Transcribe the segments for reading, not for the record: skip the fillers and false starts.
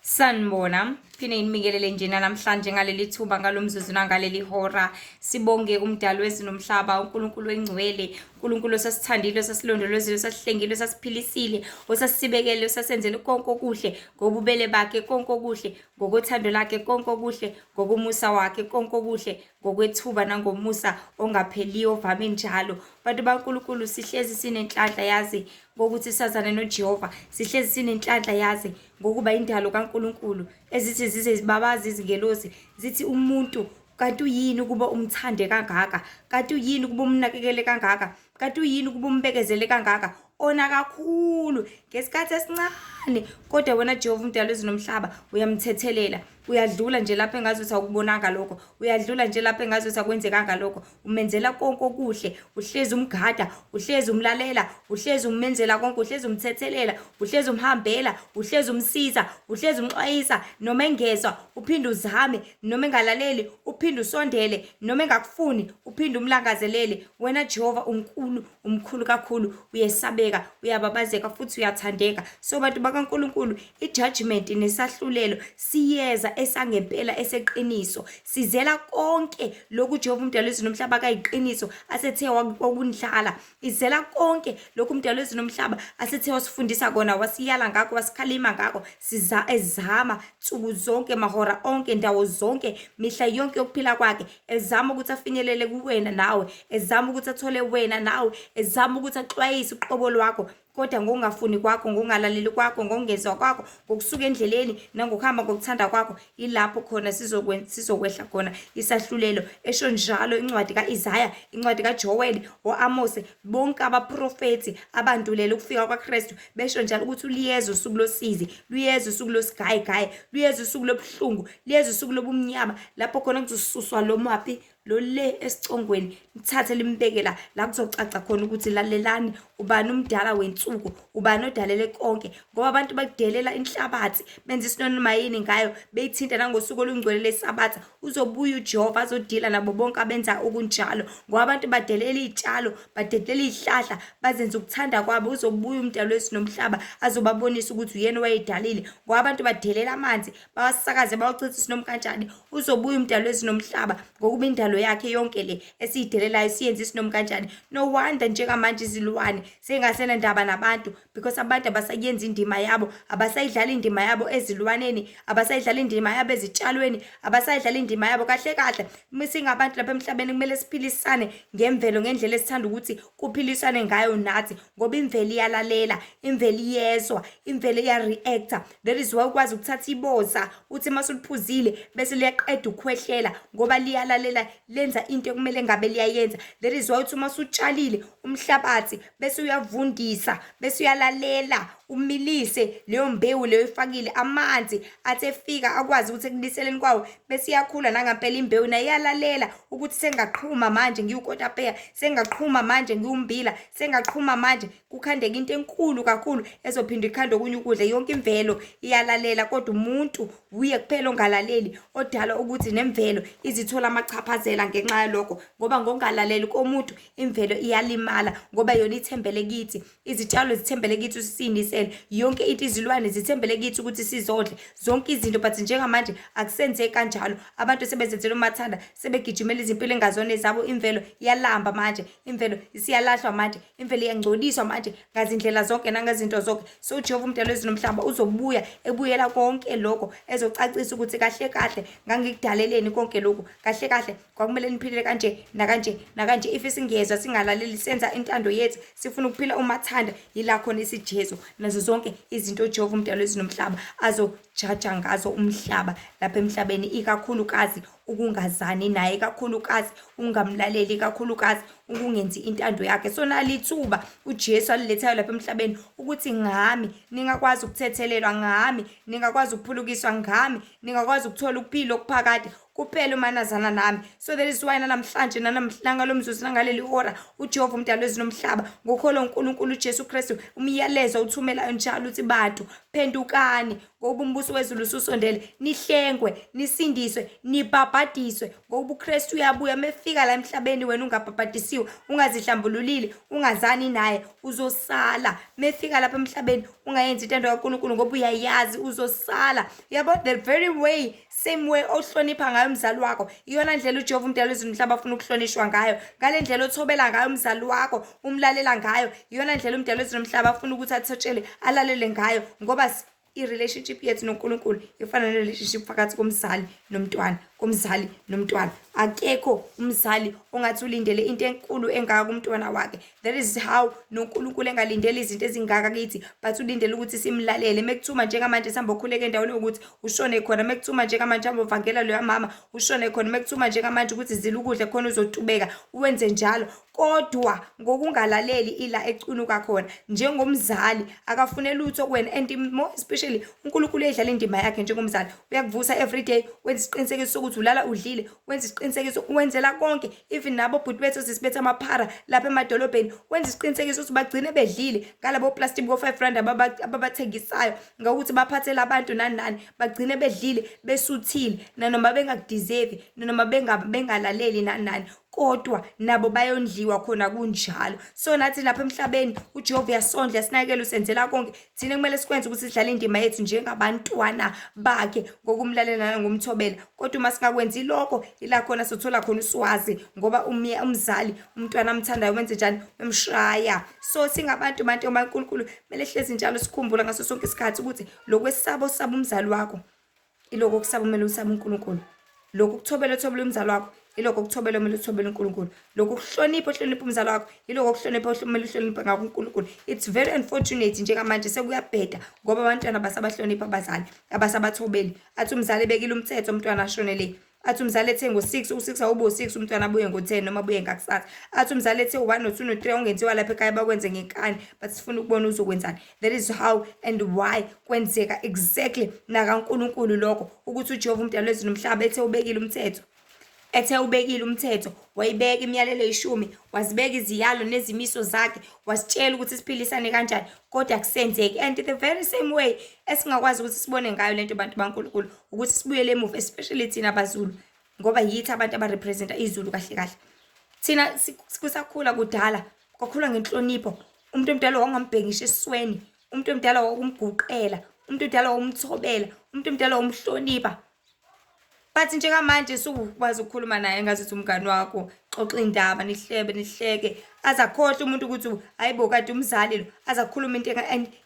Sanibona, phinde nginibingelele nje namhlanje ngaleli thuba, ngalo mzuzu nangaleli hora. Sibonge umdali wezulu nomhlaba, uNkulunkulu engcwele, uNkulunkulu osasithandile, osasilondolozile, osasihlengile, osasiphilisile, osasibekele, osasenzele konke okuhle ngobubele bakhe, konke okuhle ngokothando lakhe, konke okuhle ngokumusa wakhe, konke okuhle ngokwethuba nangomusa ongapheliyo ovame njalo. Bantu baNkulunkulu, sihlezi sinenhlanhla yazi ngokuthi sazane noJehova, sihlezi sinenhlanhla yazi ngokuba indalo kaNkulunkulu ezithi zize zibabaze izingelosi zithi umuntu kanti uyini ukuba umthande kangaka, kanti uyini ukuba umnakekele kangaka, kanti uyini ukuba umbekezele kangaka, ona kakhulu ngesikhathi esincane, kodwa wena Jehova umdali wezulu nomhlaba uyamthethelela. Uyadlula nje lapho engazuthi awukubonanga lokho, uyadlula nje lapho engazuthi akwenzekanga lokho, umenzela konke okuhle, uhlezi umgada, uhlezi umlalela, uhlezi umenzela konke, uhlezi umthethelela, uhlezi umhambela, uhlezi umsiza, uhlezi umxwayisa, noma engezwa uphinde uzame, noma engalaleli uphinde usondele, noma engakufuni uphinde umlangazelele. Wena Jehova umkhulu, umkhulu kakhulu, uyesabeka, uyababazeka futhi uyathandeka. So bantu bakaNkulunkulu, i-judgment nesahlulelo siyeza esangempela eseqiniso. Sizela konke lokhu uJehova umdali wezulu nomhlaba kayiqiniso asethe wakundlala. Izela konke lokhu umdali wezulu nomhlaba asethe wasifundisa kona, wasiyala ngakho, wasikhalima ngakho. Siza ezama nsuku zonke, mahora onke, ndawo zonke, mihla yonke yokuphila kwakhe, ezama ukuthi afinyelele kuwena nawe, ezama ukuthi athole wena nawe, ezama ukuthi axwayise uqobo lwakho, kodwa ngokungafuni kwakho, ngokungalaleli kwakho, ngokungezwa kwakho, ngokusuka endleleni nangokuhamba ngokuthanda kwakho, ilapho khona sizokwehla khona isahlulelo. Esho njalo incwadi ka-Isaya, incwadi kaJoweli, o-Amose, bonke abaprofethi abandulela ukufika kwaKristu besho njalo ukuthi luyeza usuku losizi, luyeza usuku losigayigayi, luyeza usuku lobuhlungu, luyeza usuku lobumnyama, lapho khona kuzosuswa lo maphi lo le esicongweni, lithathe limbeke la la kuzocaca khona ukuthi lalelani, ubani umdala wensuku, ubani odalele konke, ngoba abantu bakudelela inhlabathi, benza isinonoma yini ngayo, beyithinta nangosuku olungcwele leSabatha. Uzobuya uJehova azodila nabo bonke abenza okunjalo, ngoba abantu badelela iy'tshalo, badelela iy'hlahla, bazenza ukuthanda kwabo. Uzobuya umdali wezulu nomhlaba azobabonisa ukuthi uyena owayedalile, ngoba abantu badelela amanzi, bawasakaze, bawachithe isinoma kanjani. Uzobuya umdali wezulu nomhlaba, ngokuba indalo yakhe yonke le esiyidelelayo siyenze isinoma kanjani. No wonder njengamanje izilwane sengasenandaba nabantu, because abantu abasayenzi indima yabo, abasayidlali indima yabo ezilwaneni, abasayidlali indima yabo ezitshalweni, abasayidlali indima yabo. Kahle kahle singabantu lapha emhlabeni kumele siphilisane ngemvelo ngendlela esithanda ukuthi kuphiliswane ngayo nathi, ngoba imvelo iyalalela, imvelo iyezwa, imvelo iya-react-a. That is why ukwazi ukuthatha iboza uthi uma usuliphuzile bese liyaqeda ukukhwehlela, ngoba liyalalela, lenza into ekumele ngabe liyayenza. That is why uthi uma usutshalile umhlabathi bese uyavundisa, bese uyalalela, umilise leyo mbewu leyo ifakile, amanzi athi efika akwazi ukuthi ekuniseleni kwawo bese iyakhula nangampela imbewu, nayo iyalalela ukuthi sengaqhuma manje ngiwukotapeya, sengaqhuma manje ngiwumbila, sengaqhuma manje kukhandeka into enkulu kakhulu ezophinda ikhande okunye ukudla. Yonke imvelo iyalalela, kodwa umuntu wuye kuphela ongalaleli, odala ukuthi nemvelo izithola amachaphazela ngenxa yalokho, ngoba ngokungalaleli komuntu imvelo iyalimala, ngoba yona ithembele kithi, izitshalo zithembele kithi usisindisele, yonke into, izilwane zithembele kithi ukuthi sizodle zonke izinto. But njengamanje akusenzeki kanjalo, abantu sebezenzela umathanda, sebegijimela izimpilo engazona ezabo. Imvelo iyalamba manje, imvelo isiyalahlwa manje, imvelo iyangcoliswa manje ngazindlela zonke nangezinto zonke. So uJehova umdali wezulu nomhlaba uzobuya ebuyela konke lokho, ezocacisa ukuthi kahle kahle ngangikudaleleni konke lokhu, kahle kahle kwakumele niphilele kanje nakanje nakanje. If singezwa, singalaleli, senza intando yethu, sifuna ukuphila umathanda, yila khona isijezo nazo zonke izinto uJehova umdali wezulu nomhlaba azojaja ngazo umhlaba lapha emhlabeni, ikakhulukazi ukungazani naye, ikakhulukazi ukungamlaleli, ikakhulukazi ukungenzi intando yakhe. So nali ithuba uJesu alilethayo lapha emhlabeni ukuthi ngami ningakwazi ukuthethelelwa, ngami ningakwazi ukuphulukiswa, ngami ningakwazi ukuthola ukuphila okuphakade kuphela uma nazana nami. So that is why namhlanje nangalo mzuzu nangaleli hora uJehova umdali wezulu nomhlaba ngokholo uNkulunkulu uJesu Kristu umyalezo uthumela njalo uthi bantu phendukani, ngoba umbuso wezulu ususondele, nihlengwe, nisindiswe, nibhabhadiswe. Ubhabhadiswe, ngoba uKristu uyabuya. Mefika la emhlabeni wena ungabhabhadisiwe, ungazihlambululile, ungazani naye, uzosala. Mefika lapha emhlabeni ungayenzi intando kaNkulunkulu ngoba uyayazi, uzosala. Yabo, the very way, same way ohlonipha ngayo umzali wakho, iyona ndlela uJehova uMdali wezulu nomhlaba afuna ukuhlonishwa ngayo. Ngale ndlela othobela ngayo umzali wakho, umlalela ngayo, iyona ndlela uMdali wezulu nomhlaba afuna ukuthi athotshele, alalele ngayo, ngoba i-relationship yethu noNkulunkulu ifana ne-relationship phakathi komzali nomntwana, komzali nomntwana. Akekho umzali ongathi ulindele into enkulu engaka kumntwana wakhe. That is how noNkulunkulu engalindeli izinto ezingaka kithi, but ulindele ukuthi simlalele. Mekuthuma njengamanje sihamba okhuleka endaweni yokuthi ushone khona, mekuthuma njengamanje hamba uvangela loya mama ushone khona, mekuthuma njengamanje ukuthi zila ukudla khona uzotubeka, wenze njalo. Kodwa ngokungalaleli ila ecunuka khona. Njengomzali akafune lutho kuwena, and more especially uNkulunkulu uyayidlala indima yakhe njengomzali. Uyakuvusa every day, wenza isiqinisekiso sokuthi ulala udlile, wenza isiqinisekiso, wenzela konke. Even nabo bhuti bethu sisibetha amaphara lapha emadolobheni, wenza isiqinisekiso ukuthi bagcine bedlile ngalabo plastic bo-5 rand ababathengisayo, ngokuthi baphathele abantu nani nani, bagcine bedlile besuthile, nanoma bengakudeserve, nanoma bengalaleli nani nani, kodwa nabo bayondliwa khona kunjalo. So nathi lapha emhlabeni uJehova uyasondla, sinakekela, usenzela konke. Thina kumele sikwenze ukuthi sidlale indima yethu njengabantwana bakhe ngokumlalela nangomthobela. Kodwa uma singakwenzi lokho, ila khona sothola khona uswazi, ngoba umzali umntwana amthandayo wenze njani? Emshaya. So singabantu bantu baNkulunkulu, kumele hlezi njalo sikhumbula ngaso sonke isikhathi ukuthi lokwesaba osaba umzali wakho, iloko kusaba kumele usabe uNkulunkulu. Lokhu kuthobela othobela umzali wakho, iloko kuthobela kumele uthobele uNkulunkulu. Lokhu kuhlonipha ohlonipha umzali wakho, iloko kuhlonipha kumele uhloniphe ngakho uNkulunkulu. It's very unfortunate njengamanje sekuyabheda, ngoba abantwana basabahlonipha abazali, abasabathobeli. Athi umzali ebekile umthetho, umntwana ashonele. Athi umzali ethe ngo-6, u-6 awube u-6, umntwana abuye ngo-10 noma abuye ngakusasa. Athi umzali ethe u-1 no-2 no-3 ongenziwa lapha ekhaya, bakwenze ngenkani, but sifuna ukubona uzokwenzani. That is how and why kwenzeka exactly nakaNkulunkulu lokho, ukuthi uJehova uMdali wezulu nomhlaba ethe ubekile umthetho, ethe ubekile umthetho, wayibeka imiyalelo eyishumi, wazibeka iziyalo nezimiso zakhe, wasitshela ukuthi siphilisane kanjani, kodwa akusenzeki. And the very same way esingakwazi ukuthi sibone ngayo lento, bantu baNkulunkulu, ukuthi sibuyele emuva, especially thina abaZulu, ngoba yithi abantu abarepresenta iZulu kahle kahle. Thina kusakhula kudala kwakhula ngenhlonipho. Umuntu omdala wawungambhekisha esisweni, umuntu omdala wawumguqela, umuntu omdala wawumthobela, umuntu omdala wawumhlonipha. But njengamanje sukwazi ukukhuluma naye ngazuthi umngani wakho, xoxa indaba, nihlebe, nihleke, aze akhohlwe umuntu ukuthi hayibo kade umzali lo, aze akhulume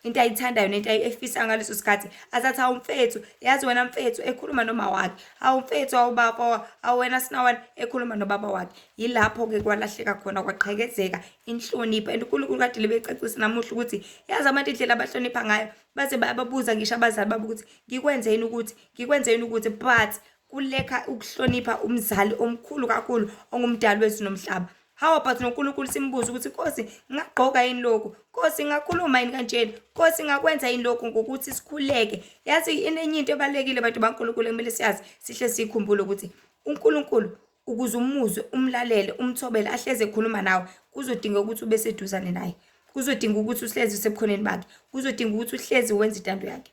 into ayithandayo nento ayifisayo ngaleso sikhathi. Azathi, "Hawu mfethu, yazi wena mfethu," ekhuluma noma wakhe, "Hawu mfethu, hawu baba, hawu wena sinawana," ekhuluma nobaba wakhe. Yilapho-ke kwalahleka khona, kwaqhekezeka inhlonipho. And uNkulunkulu kade lebecacisa namuhla ukuthi yazi abantu indlela abahlonipha ngayo, baze bayababuza ngisho abazali babo ukuthi ngikwenze yini ukuthi ngikwenze yini ukuthi, but kulekha ukuhlonipha umzali omkhulu kakhulu ongumdali wethu nomhlaba. How about noNkulunkulu simbuze ukuthi, "Nkosi, ngingagqoka yini lokhu? Nkosi, ngingakhuluma yini kanjena? Nkosi, ngingakwenza yini lokhu?" Ngokuthi sikhuleke. Yazi enye into ebalulekile, bantu baNkulunkulu, ekumele siyazi, sihle siyikhumbule, ukuthi uNkulunkulu ukuze umuzwe, umlalele, umthobele, ahleze ekhuluma nawe, kuzodinga ukuthi ube seduzane naye, kuzodinga ukuthi uhlezi usebukhoneni bakhe, kuzodinga ukuthi uhlezi wenza intando yakhe.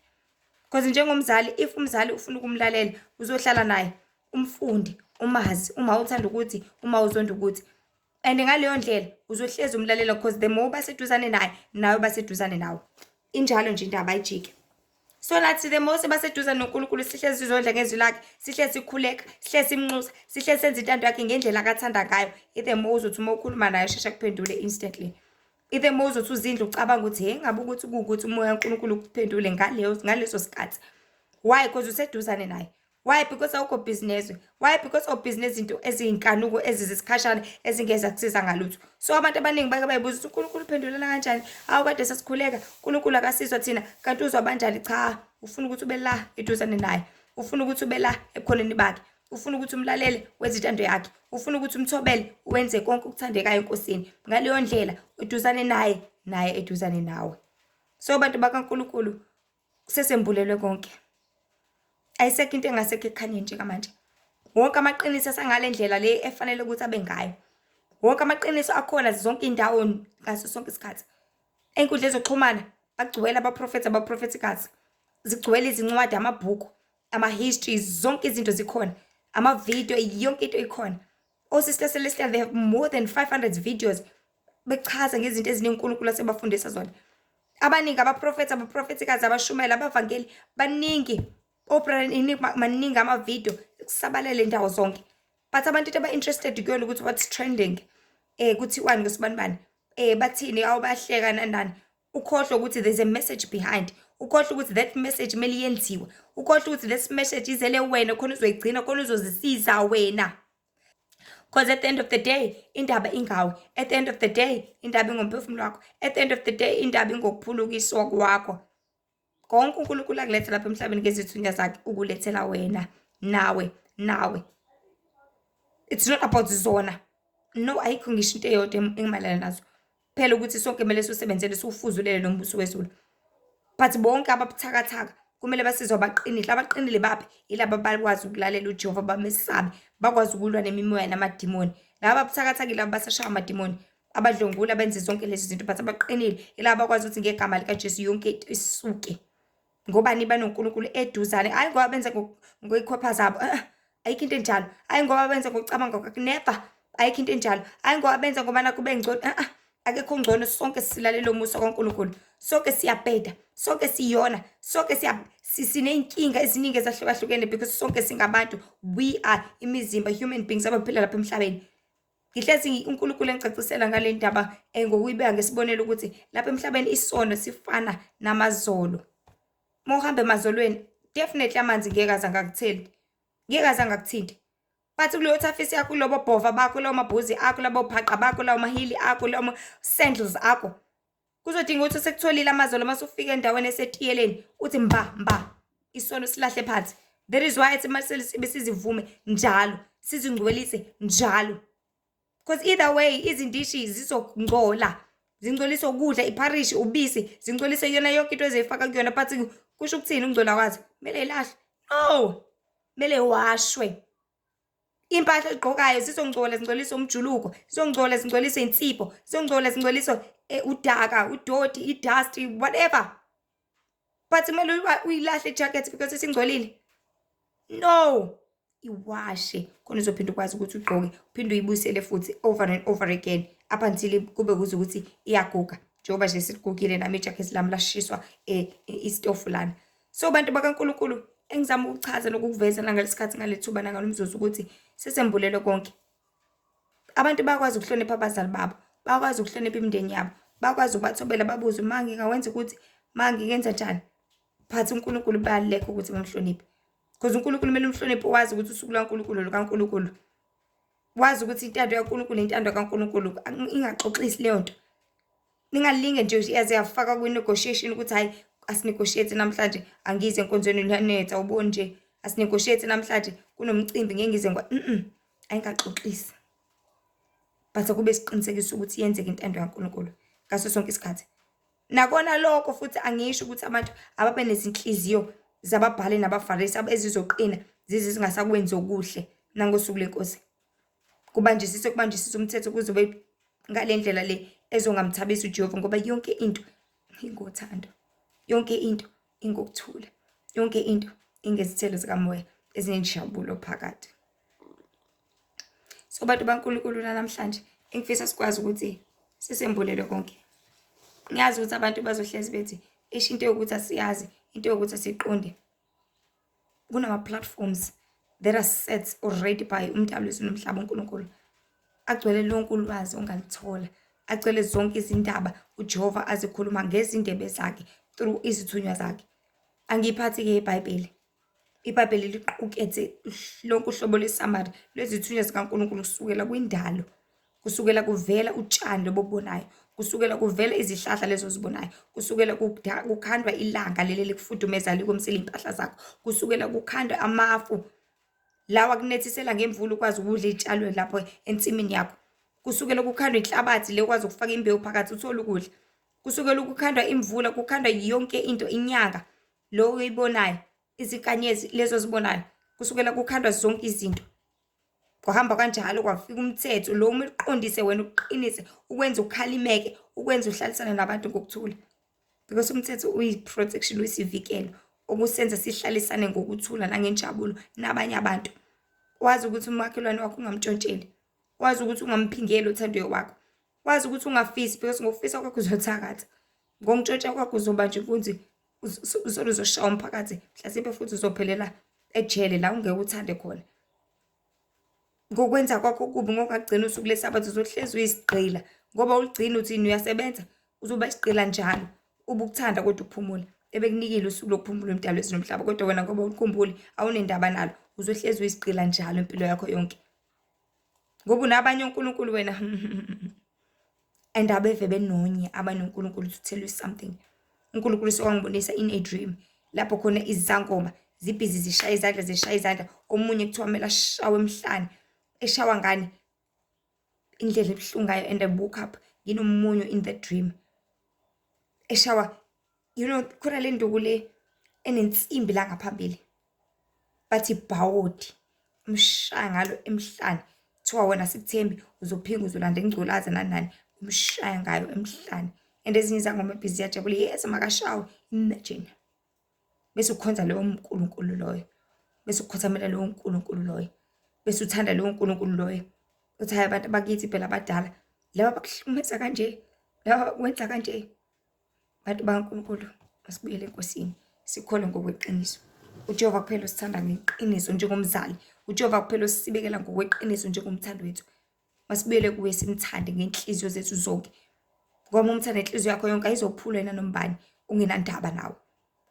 Because njengomzali, if umzali ufuna ukumlalela, uzohlala naye, umfunde, umazi uma uthanda ukuthi, uma uzonda ukuthi, and ngaleyo ndlela uzohlezi umlalela, because the more baseduzane naye, nawe baseduzane nawe. Injalo nje indaba, ayijike. So nathi the more sibaseduzane noNkulunkulu, sihlezi sizondla ngezwi lakhe, sihlezi sikhuleka, sihlezi simnxusa, sihlezi senza intando yakhe ngendlela akathanda ngayo, the more uzothi uma ukhuluma naye usheshe kuphendule instantly. The more uzothi uzindla ucabanga ukuthi hey, ngabe ukuthi kuwukuthi umoya kaNkulunkulu ukuphendule ngaleso sikhathi. Why? Because useduzane naye. Why? Because awukho busy nezwe. Why? Because awubhizi nezinto eziyinkanuko ezizisikhashana ezingeza kusiza ngalutho. So abantu abaningi bake bayibuza ukuthi uNkulunkulu uphendulela kanjani? Awu, kade sasikhuleka, uNkulunkulu akasizwa thina, kanti uzwa banjani? Cha, ufuna ukuthi ube la eduzane naye, ufuna ukuthi ube la ebukhoneni bakhe, ufuna ukuthi umlalele, wenze intando yakhe, ufuna ukuthi umthobele, wenze konke okuthandekayo eNkosini. Ngaleyo ndlela eduzane naye, naye eduzane nawe. So bantu bakaNkulunkulu, sesembulelwe konke, ayisekho into engasekho ekukhanyeni njengamanje. Wonke amaqiniso asangale ndlela le efanele ukuthi abe ngayo, wonke amaqiniso akhona zonke iy'ndawo ngaso sonke isikhathi. Ey'nkundleni zokuxhumana bagcwele abaprofethi, abaprofethikazi, zigcwele izincwadi, amabhuku, ama-histories, zonke izinto zikhona. Amavidiyo, yonke into ikhona. O-Sister Celestial, they have more than 500 videos bechaza ngezinto eziningi uNkulunkulu asebafundisa zona. Abaningi abaprofethi, abaprofethikazi, abashumayela, abavangeli, baningi. Obrother, maningi amavidiyo, kusabalele indawo zonke. But abantu into aba-interested kuyona ukuthi what's trending, kuthiwani ngosibanibani, bathini, awu bayahleka, nani nani. Ukhohlwe ukuthi there's a message behind. Ukhohlwe ukuthi that message kumele yenziwe. Ukhohlwe ukuthi this message izele wena khona uzoyigcina, khona uzozisiza wena. Because at the end of the day, indaba ingawe. At the end of the day, indaba ingomphefumulo wakho. At the end of the day, indaba ingokuphulukiswa kwakho. Konke uNkulunkulu akuletha lapha emhlabeni ngezithunywa zakhe ukulethela wena, nawe, nawe. It's not about zona. No, ayikho ngisho into eyodwa engimayelana nazo. Phela ukuthi sonke kumele siwusebenzele, siwufuzulele lo mbuso wezulu. But bonke ababuthakathaka kumele basizwe abaqinile. Abaqinile baphi? Yilaba abakwazi ukulalela uJehova, bamesabe, bakwazi ukulwa nemimoya namadimoni. Laba ababuthakathaka yilaba abasashaya amadimoni, abadlwengula, benze zonke lezi zinto. But abaqinile yilaba abakwazi ukuthi ngegama likaJesu yonke into isuke. Ngobani? BanoNkulunkulu eduzane. Hhayi ngoba benza ngey'khwepha zabo, ayikho into enjalo. Hhayi ngoba benza ngokucabanga kwakho, never, ayikho into enjalo. Hhayi ngoba benza ngoba nakhu bengcono, akekho ngcono. Sonke silalela umusa kaNkulunkulu. Sonke siyabheda, sonke siyona, sonke siney'nkinga eziningi ezahlukahlukene because sonke singabantu. We are imizimba, human beings abaphila lapha emhlabeni. Ngihlezi uNkulunkulu engicacisela ngale ndaba ngokuyibeka ngesibonelo ukuthi lapha emhlabeni isono sifana namazolo. Uma uhamba emazolweni, definitely amanzi ngeke aze angakutheli, ngeke aze angakuthinti. But kuleyo thafisi yakho, kulobo bhova bakho, lawo mabhuzi akho, labo phaqa bakho, lawo mahili akho, lawo sandals akho, kuzodinga ukuthi usekutholile amazolo, mase ufika endaweni esetiyeleni uthi mba mba, isono silahle phansi. That is why ethi mase sibe sizivume njalo, sizingcwelise njalo. Because either way izindishi zizongcola, zingcolisa ukudla, ipharishi, ubisi, zingcolise yona yonke into ezoyifaka kuyona. But kusho ukuthini ukungcola kwazo? Kumele ilahlwe? No, kumele washwe. Iy'mpahla oy'gqokayo zizongcola, zingcolise umjuluko, zizongcola, zingcolise insipho, zizongcola, zingcolise udaka, udoti, i-dust, whatever. But kumele uyilahle i-jacket because isingcolile? No, iwashe khona uzophinde ukwazi ukuthi ugqoke, uphinde uyibuyisele futhi over and over again up until kube kuze ukuthi iyaguga, njengoba nje seligugile nami ijakhethi lami, lashiswa isitofu lana. So bantu bakaNkulunkulu, engizama ukuchaza nokukuveza nangalesi sikhathi, ngale thuba, nangalo mzuzu, ukuthi sesembulelwe konke. Abantu bayakwazi ukuhlonipha abazali babo, bayakwazi ukuhlonipha imindeni yabo, bayakwazi ukubathobela, babuze uma ngingawenza ukuthi, ma ngingenza njani. But uNkulunkulu bayaleka ukuthi bamhloniphe, because uNkulunkulu kumele umhloniphe, wazi ukuthi usuku lukaNkulunkulu lukaNkulunkulu, wazi ukuthi intando kaNkulunkulu intando kaNkulunkulu, ingaxoxisi leyo nto. Ningalinge nje yaze yafaka kwi-negotiation ukuthi hhayi, asi-negotiate namhlanje, angize enkonzweni, luyanetha, awuboni nje, asi-negotiate namhlanje, kunomcimbi, ngeke ngize. Ayingaxoxisi, but akube isiqinisekiso ukuthi yenzeke intando kaNkulunkulu ngaso sonke isikhathi. Nakona lokho futhi angisho ukuthi abantu ababe nezinhliziyo zababhali nabaFarisi ezizoqina zize zingasakwenzi okuhle nangosuku lenkosi. Kubanjisiswe, kubanjisiswe umthetho kuzobe ngale ndlela le ezongamthabisa uJehova, ngoba yonke into ingothando, yonke into ingokuthula, yonke into ingezithelo zikamoya ezinenjabulo phakathi. So bantu baNkulunkulu, namhlanje engifisa sikwazi ukuthi sesembulelwe konke. Ngiyazi ukuthi abantu bazohlezi bethi isho into yokuthi asiyazi, into yokuthi asiqonde. Kunama-platforms that are set already by umdali wezulu nomhlaba, uNkulunkulu, agcwele lonke ulwazi ongalithola, agcwele zonke izindaba uJehova azikhuluma ngezindebe zakhe through izithunywa zakhe. Angiyiphathi-ke iBhayibheli. IBhayibheli liqukethe lonke uhlobo lwe-summary lwezithunywa zikaNkulunkulu, kusukela kwindalo, kusukela kuvela utshani lobo obubonayo, kusukela kuvela izihlahla lezo ozibonayo, kusukela kukhandwa ilanga leli likufudumeza, likomisela iy'mpahla zakho, kusukela kukhandwa amafu lawa kunethisela ngemvula, ukwazi ukudla iy'tshalo lapho ensimini yakho, kusukela kukhandwa inhlabathi le ukwazi ukufaka imbewu phakathi uthole ukudla, kusukela kukhandwa imvula, kukhandwa yonke into, inyanga lo oyibonayo, izinkanyezi lezo ozibonayo, kusukela kukhandwa zonke izinto, kwahamba kanjalo kwafika umthetho lo uma uqondise wena, uqinise, ukwenza ukhalimeke, ukwenza uhlalisane nabantu ngokuthula, because umthetho uyi-protection, uyisivikelo okusenza sihlalisane ngokuthula nangenjabulo nabanye abantu. Wazi ukuthi umakhelwane wakho ungamtshontsheli. Wazi ukuthi ungamphingeli othandiwe wakho. Wazi ukuthi ungafisi because ngokufisa kwakho uzothakatha. Ngokutshontsha kwakho uzobanjwa inkunzi, uzolo uzoshaya umphakathi, mhlasimpe futhi uzophelela ejele la ungeke uthande khona. Ngokwenza kwakho okubi, ngokungagcini usuku leSabatha, uzohlezi uyisigqila ngoba uligcina uthini uyasebenza, uzoba isigqila njalo. Ube ukuthanda kodwa ukuphumula. Ebekunikile usuku lokuphumula uMdali wezulu nomhlaba, kodwa wena ngoba ulikhumbuli awunendaba nalo, uzohlezi uyisigqila njalo impilo yakho yonke. Ngoba unabanye onkulunkulu wena. And abeve benonye abanye onkulunkulu, to tell you something. UNkulunkulu sewangibonisa in a dream lapho khona izangoma zibhizi zishaya izandla, zishaya izandla, omunye kuthiwa kumele ashawe emhlane. Eshawa ngani? Indlela ebuhlungu ngayo. And I woke up nginomunyu in the dream. Eshawa, khona le nduku le enensimbi la ngaphambili, bathi bhawodi, umshaya ngalo emhlane. Kuthiwa wena sikuthembi, uzophinga, uzolanda ingculaza nani nani, umshaya ngayo emhlane. And ezinye izangoma ebhizi ziyajabula, yes, makashawe. Imagine bese ukhonza lowo nkulunkulu loyo, bese ukhothamela lowo nkulunkulu loyo, bese uthanda lowo nkulunkulu loyo. Uthi hayi, abantu bakithi phela abadala laba bakuhlukumeza kanje, laba bakwenza kanje. Bantu bakaNkulunkulu, masibuyele eNkosini, sikholwe ngokweqiniso. UJehova kuphela usithanda ngeqiniso njengomzali. UJehova kuphela usibekela ngokweqiniso njengomthandi wethu. Masibuyele kuye, simthande ngenhliziyo zethu zonke. Ngoba uma umthanda inhliziyo yakho yonke, ayizophula yena nombani ungenandaba nawe.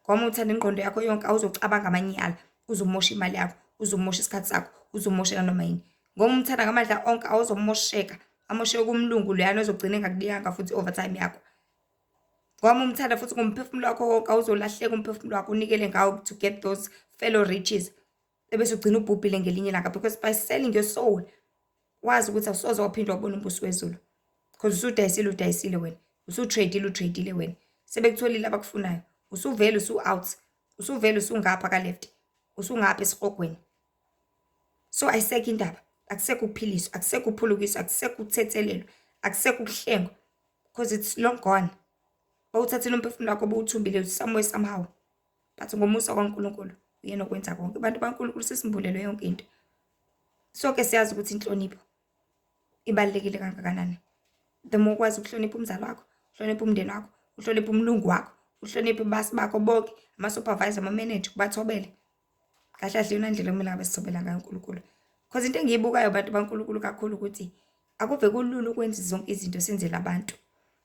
Ngoba uma uthanda ingqondo yakho yonke, awuzocabanga amanyala, uzomosha imali yakho, uzomosha isikhathi sakho, uzomosha nanoma yini. Ngoba umthanda ngamandla onke, awuzomosheka, amosheke kumlungu loyana ozogcina engakunikanga futhi overtime yakho. Ngoba uma umthanda futhi ngomphefumulo wakho wonke, awuzolahleka umphefumulo wakho unikele ngawo to get those fellow riches, ebese ugcina ubhubhile ngelinye ilanga, because by selling your soul, wazi ukuthi awusoze waphinde wabona umbuso wezulu, because usudayisile, udayisile wena, usu-trade-ile, u-trade-ile wena, sebekutholile abakufunayo, usuvele usu-out, usuvele usungapha ka-left, usungapha esihogweni. So ayisekho indaba, akusekho ukuphiliswa, akusekho ukuphulukiswa, akusekho ukuthethelelwa, akusekho ukuhlengwa, because it's long gone. Bawuthathile umphefumulo wakho, bowuthumbile somewhere, somehow. But ngomusa kaNkulunkulu, uyena okwenza konke. Abantu baNkulunkulu, sesimbulelwe yonke into. Sonke siyazi ukuthi inhlonipho ibalulekile kangakanani. The more ukwazi ukuhlonipha umzali wakho, uhloniphe umndeni wakho, uhloniphe umlungu wakho, uhloniphe ibasi bakho bonke, ama-supervisor, ama-manager, ubathobele. Kahle kahle iyona ndlela okumele ngabe sithobela ngayo uNkulunkulu. Because into engiyibukayo, bantu baNkulunkulu, kakhulu ukuthi akuve kulula ukwenza zonke izinto senzele abantu.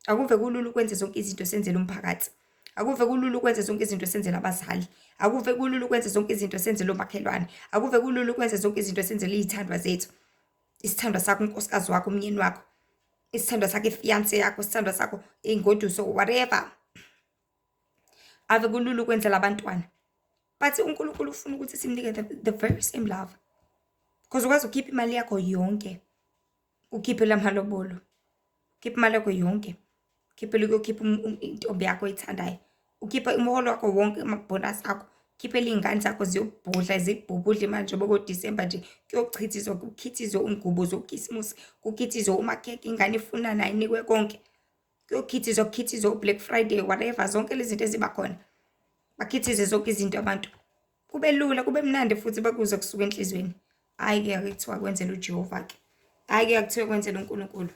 Akuve kulula ukwenza zonke izinto senzele umphakathi. Akuve kulula ukwenza zonke izinto senzele abazali. Akuve kulula ukwenza zonke izinto senzele omakhelwane. Akuve kulula ukwenza zonke izinto senzele iy'thandwa zethu. Isithandwa sakho, unkosikazi wakho, umyeni wakho, isithandwa sakho, i-fiance yakho, isithandwa sakho, ingoduso, whatever. Ave kulula ukwenzela abantwana. But uNkulunkulu ufuna ukuthi simnike the very same love. Because ukwazi ukhipha imali yakho yonke, ukhiphele amalobolo, ukhiphe imali yakho yonke, ukhiphele ukuyokhipha intombi yakho oyithandayo, ukhiphe umholo wakho wonke, amabhonasi akho, ukhiphele iy'ngane zakho ziyobhudla, zibhubhudle imali njengoba koDisemba nje kuyochithizwa, kukhithizwe iy'ngubo zokhisimusi, kukhithizwe umakhekhe, ingane ifuna nayo inikwe konke. Kuyokhithizwa, kukhithizwe u-Black Friday, whatever, zonke lezi zinto eziba khona. Bakhithize zonke izinto abantu. Kube lula, kube mnandi futhi bakuze kusuka enhliziyweni. Hhayi-ke, ake kuthiwa kwenzela uJehova-ke. Hhayi-ke, akuthiwe kwenzela uNkulunkulu.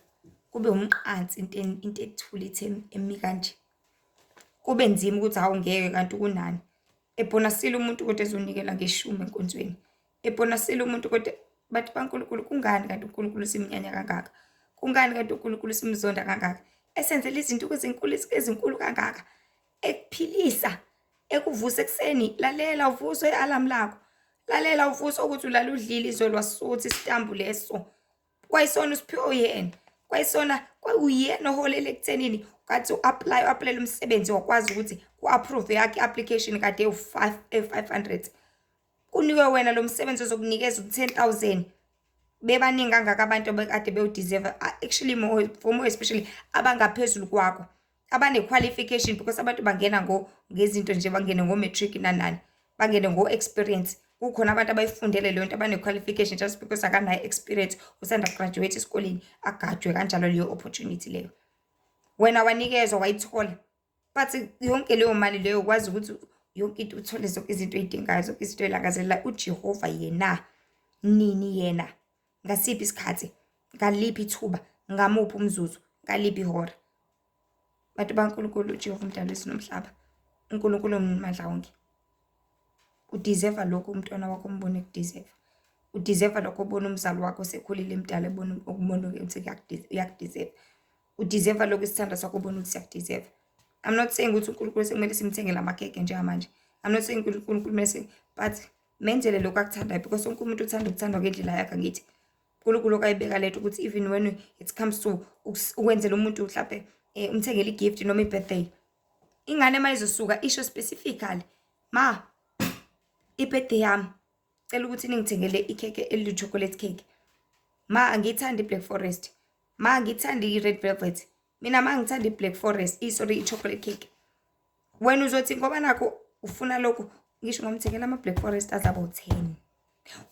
Kube umqansi, into ethule ithi emi kanje. Kube nzima ukuthi hawu, ngeke kanti kunani. Ebhonasile umuntu kodwa ezonikela ngeshumi enkonzweni. Ebhonasile umuntu kodwa. Bantu baNkulunkulu, kungani kanti uNkulunkulu simnyanya kangaka? Kungani kanti uNkulunkulu simzonda kangaka? Esenzela izinto ezinkulu ezinkulu kangaka. Ekuphilisa, ekuvusa ekuseni, lalela uvuswe i-alarm lakho. Lalela uvuswe ukuthi ulala udlile izolo wasuthi isitambu leso. Kwayisona usiphiwe uyena. Kwayisona kwakuyena oholela ekuthenini kathi u-apply, u-applyele umsebenzi, wakwazi ukuthi ku-approve yakhe i-application kade ewu-5 ewu-500. Kunikwe wena lo msebenzi ozokunikeza u-10,000. Bebaningi kangaka abantu abekade bewu-deserve, actually more, for more especially abangaphezulu kwakho, abane-qualification, because abantu bangena ngezinto nje, bangene ngo-matric nani nani, bangene ngo-experience. Kukhona abantu abayifundele leyo nto, abane-qualification. Just because akanayo experience, usanda graduate esikoleni, agajwe kanjalo leyo opportunity leyo. Wena wanikezwa, wayithola. But yonke leyo mali leyo, ukwazi ukuthi yonke into uthole, zonke izinto oy'dingayo, zonke izinto oy'langazelelayo, uJehova yena Nini yena? Ngasiphi isikhathi? Ngaliphi ithuba? Ngamuphi umzuzu? Ngaliphi ihora? Bantu baNkulunkulu, uJehova umdali wezulu nomhlaba, uNkulunkulu omnimandla wonke. Udeserve lokho umntwana wakho umbone ekudeserve. Udeserve lokho obona umzali wakho osekhulile emdala ebona ukubona ukuthi uyakudeserve. Udeserve lokho isithandwa sakho ubona ukuthi siyakudeserve. I'm not saying ukuthi uNkulunkulu sekumele simthengele amakhekhe njengamanje. I'm not saying uNkulunkulu kumele, but menzele lokho akuthandayo, because wonke umuntu uthanda ukuthandwa ngendlela yakhe, angithi? uNkulunkulu okayibeka lento ukuthi even when it comes to ukwenzela umuntu mhlampe umthengele i-gift noma i-birthday, ingane uma izosuka isho specifically, "Ma, i-birthday yami, cela ukuthi ningithengele ikhekhe eli-chocolate cake. Ma, angiyithandi i-black forest. Ma, angiyithandi i-red velvet. Mina ma, ngithanda i-black forest, sorry, i-chocolate cake." Wena uzothi ngoba nakho ufuna lokhu, ngisho ngamthengela ama-black forest azaba u-10,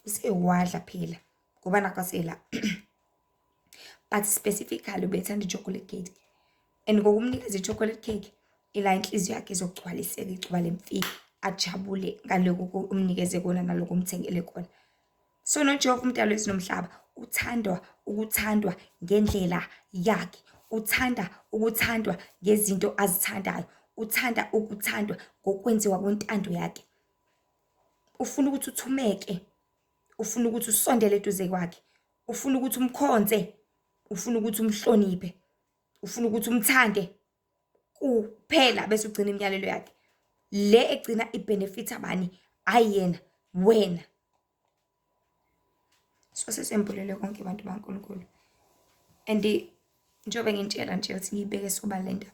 usewadla phela ngoba nakho asela, but specifically ubethanda i-chocolate cake, and ngokumnikeza i-chocolate cake ila inhliziyo yakhe izogcwaliseka, igcwale mfi, ajabule ngalokhu umnikeze kona nalokhu umthengele kona. So noJehova umdali wezulu nomhlaba uthandwa ukuthandwa ngendlela yakhe, uthanda ukuthandwa ngezinto azithandayo, uthanda ukuthandwa ngokwenziwa kwentando yakhe. Ufuna ukuthi uthumeke, ufuna ukuthi usondele eduze kwakhe, ufuna ukuthi umkhonze, ufuna ukuthi umhloniphe, ufuna ukuthi umthande kuphela, bese ugcina imiyalelo yakhe le egcina ibenefit abani? Hayi yena, wena. So sesembulele konke, bantu baNkulunkulu, and njengoba ngintshela nje ukuthi ngiyibeke sobala le ndaba,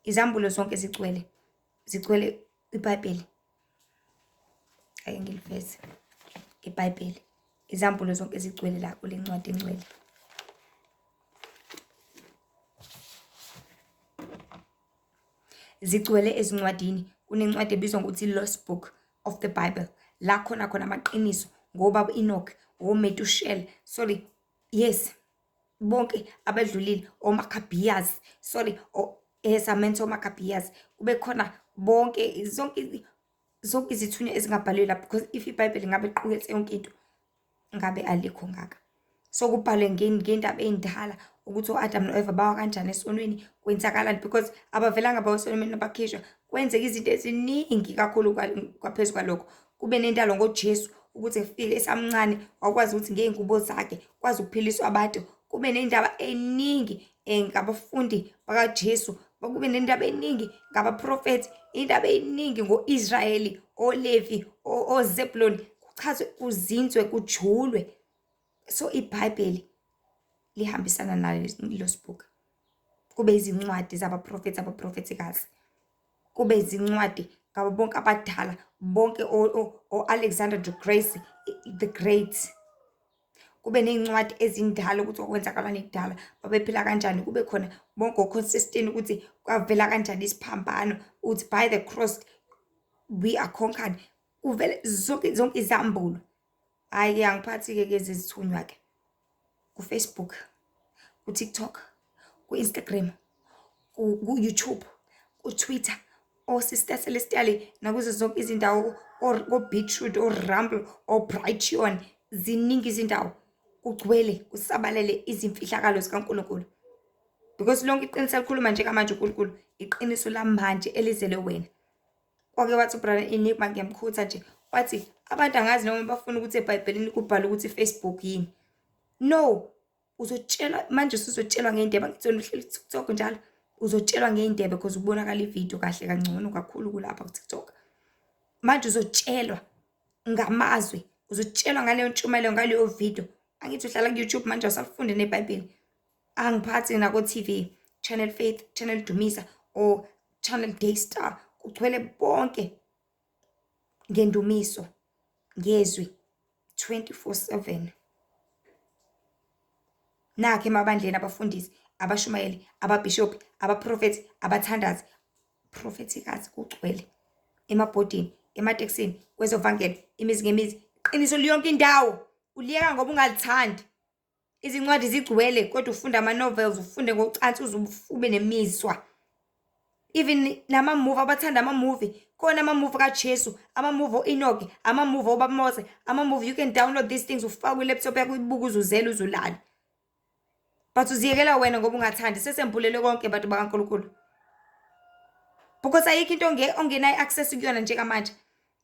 izambulo zonke zigcwele iBhayibheli. Ake ngiliveze iBhayibheli, izambulo zonke zigcwele la kule ncwadi engcwele. Zigcwele ezincwadini. Kunencwadi ebizwa ngokuthi Lost Book of the Bible, la khona khona amaqiniso ngobaba Enoch, oMetushel, sorry, yes, bonke abadlulile, oMaccabeus, sorry, yes, I meant oMaccabeus, kube khona bonke, zonke izithunywa ezingabhaliwe lapho, because if iBhayibheli ngabe liqukethe yonke into, ngabe alikho ngaka. So kubhalwe ngendaba ey'ndala ukuthi o-Adam no-Eva bawa kanjani esonweni, kwenzakalani, because abavelanga bawa esonweni, bakhishwa, kwenzeka izinto eziningi kakhulu. Kwaphezu kwalokho, kube nendalo ngoJesu ukuthi efike esamncane, wakwazi ukuthi ngey'ngubo zakhe kwazi ukuphiliswa abantu. Kube nendaba eningi ngabafundi bakaJesu, kube nendaba eningi ngabaprofethi, indaba eningi ngo-Israyeli, oLevi, oZebuloni, kuchazwe, kuzinzwe, kujulwe. So iBhayibheli lihambisana nalo Lost Book. Kube izincwadi zabaprofethi, abaprofethikazi, kube izincwadi ngabo bonke abadala bonke, o-Alexander the Great, kube ney'ncwadi ezindala ukuthi kwakwenzakalani kudala, babephila kanjani, kube khona bonke o-consistent ukuthi kwavela kanjani isiphambano, ukuthi by the cross we are conquered, kuvele zonke izambulo. Hhayi-ke, angiphathi-ke ke zezithunywa-ke ku-Facebook, ku-TikTok, ku-Instagram, ku-YouTube, ku-Twitter, o-Sister Celestial, nakuzo zonke izindawo, ko-BitChute, o-Rumble, o-Brighteon, ziningi izindawo, kugcwele, kusabalele izimfihlakalo zikaNkulunkulu. Because lonke iqiniso alikhuluma njengamanje uNkulunkulu, iqiniso lamanje elizele wena. Wake wathi uBrother Enigma, ngiyamkhutha nje, wathi abantu angazi noma bafuna ukuthi eBhayibhelini kubhalwe ukuthi i-Facebook yini. No, uzotshelwa manje, usuzotshelwa ngey'ndebe, angithi wena uhleli ku-TikTok njalo, uzotshelwa ngey'ndebe because kubonakala ividiyo kahle kangcono kakhulu kulapha ku-TikTok. Manje uzotshelwa ngamazwi, uzotshelwa ngaleyo ntshumayelo, ngaleyo video. Angithi uhlala ku-YouTube manje, awusalifundi neBhayibheli. Angiphathi nako-TV, Channel Faith, Channel Dumisa or Channel Daystar, kugcwele bonke ngendumiso, ngezwi 24/7. Nakho emabandleni, abafundisi, abashumayeli, ababhishobhi, abaprofethi, abathandazi, profethikazi, kugcwele emabhodini, ematekisini, kwezovangelo, imizi ngemizi, iqiniso liyonke indawo. Uliyeka ngoba ungalithandi. Izincwadi zigcwele, kodwa ufunda ama-novels, ufunde ngocansi uze ube nemizwa. Even nama-movie, abathanda ama-movie, Khona ama-movie kaJesu, ama-movie o-Enoch, ama-movie obaba Mose, ama-movie. You can download these things, ufake kwi-laptop yakho, uyibuke uzuzele uzulale. But uziyekela wena ngoba ungathandi. Sesembulele konke, bantu bakaNkulunkulu, because ayikho into ongenayo i-access kuyona njengamanje.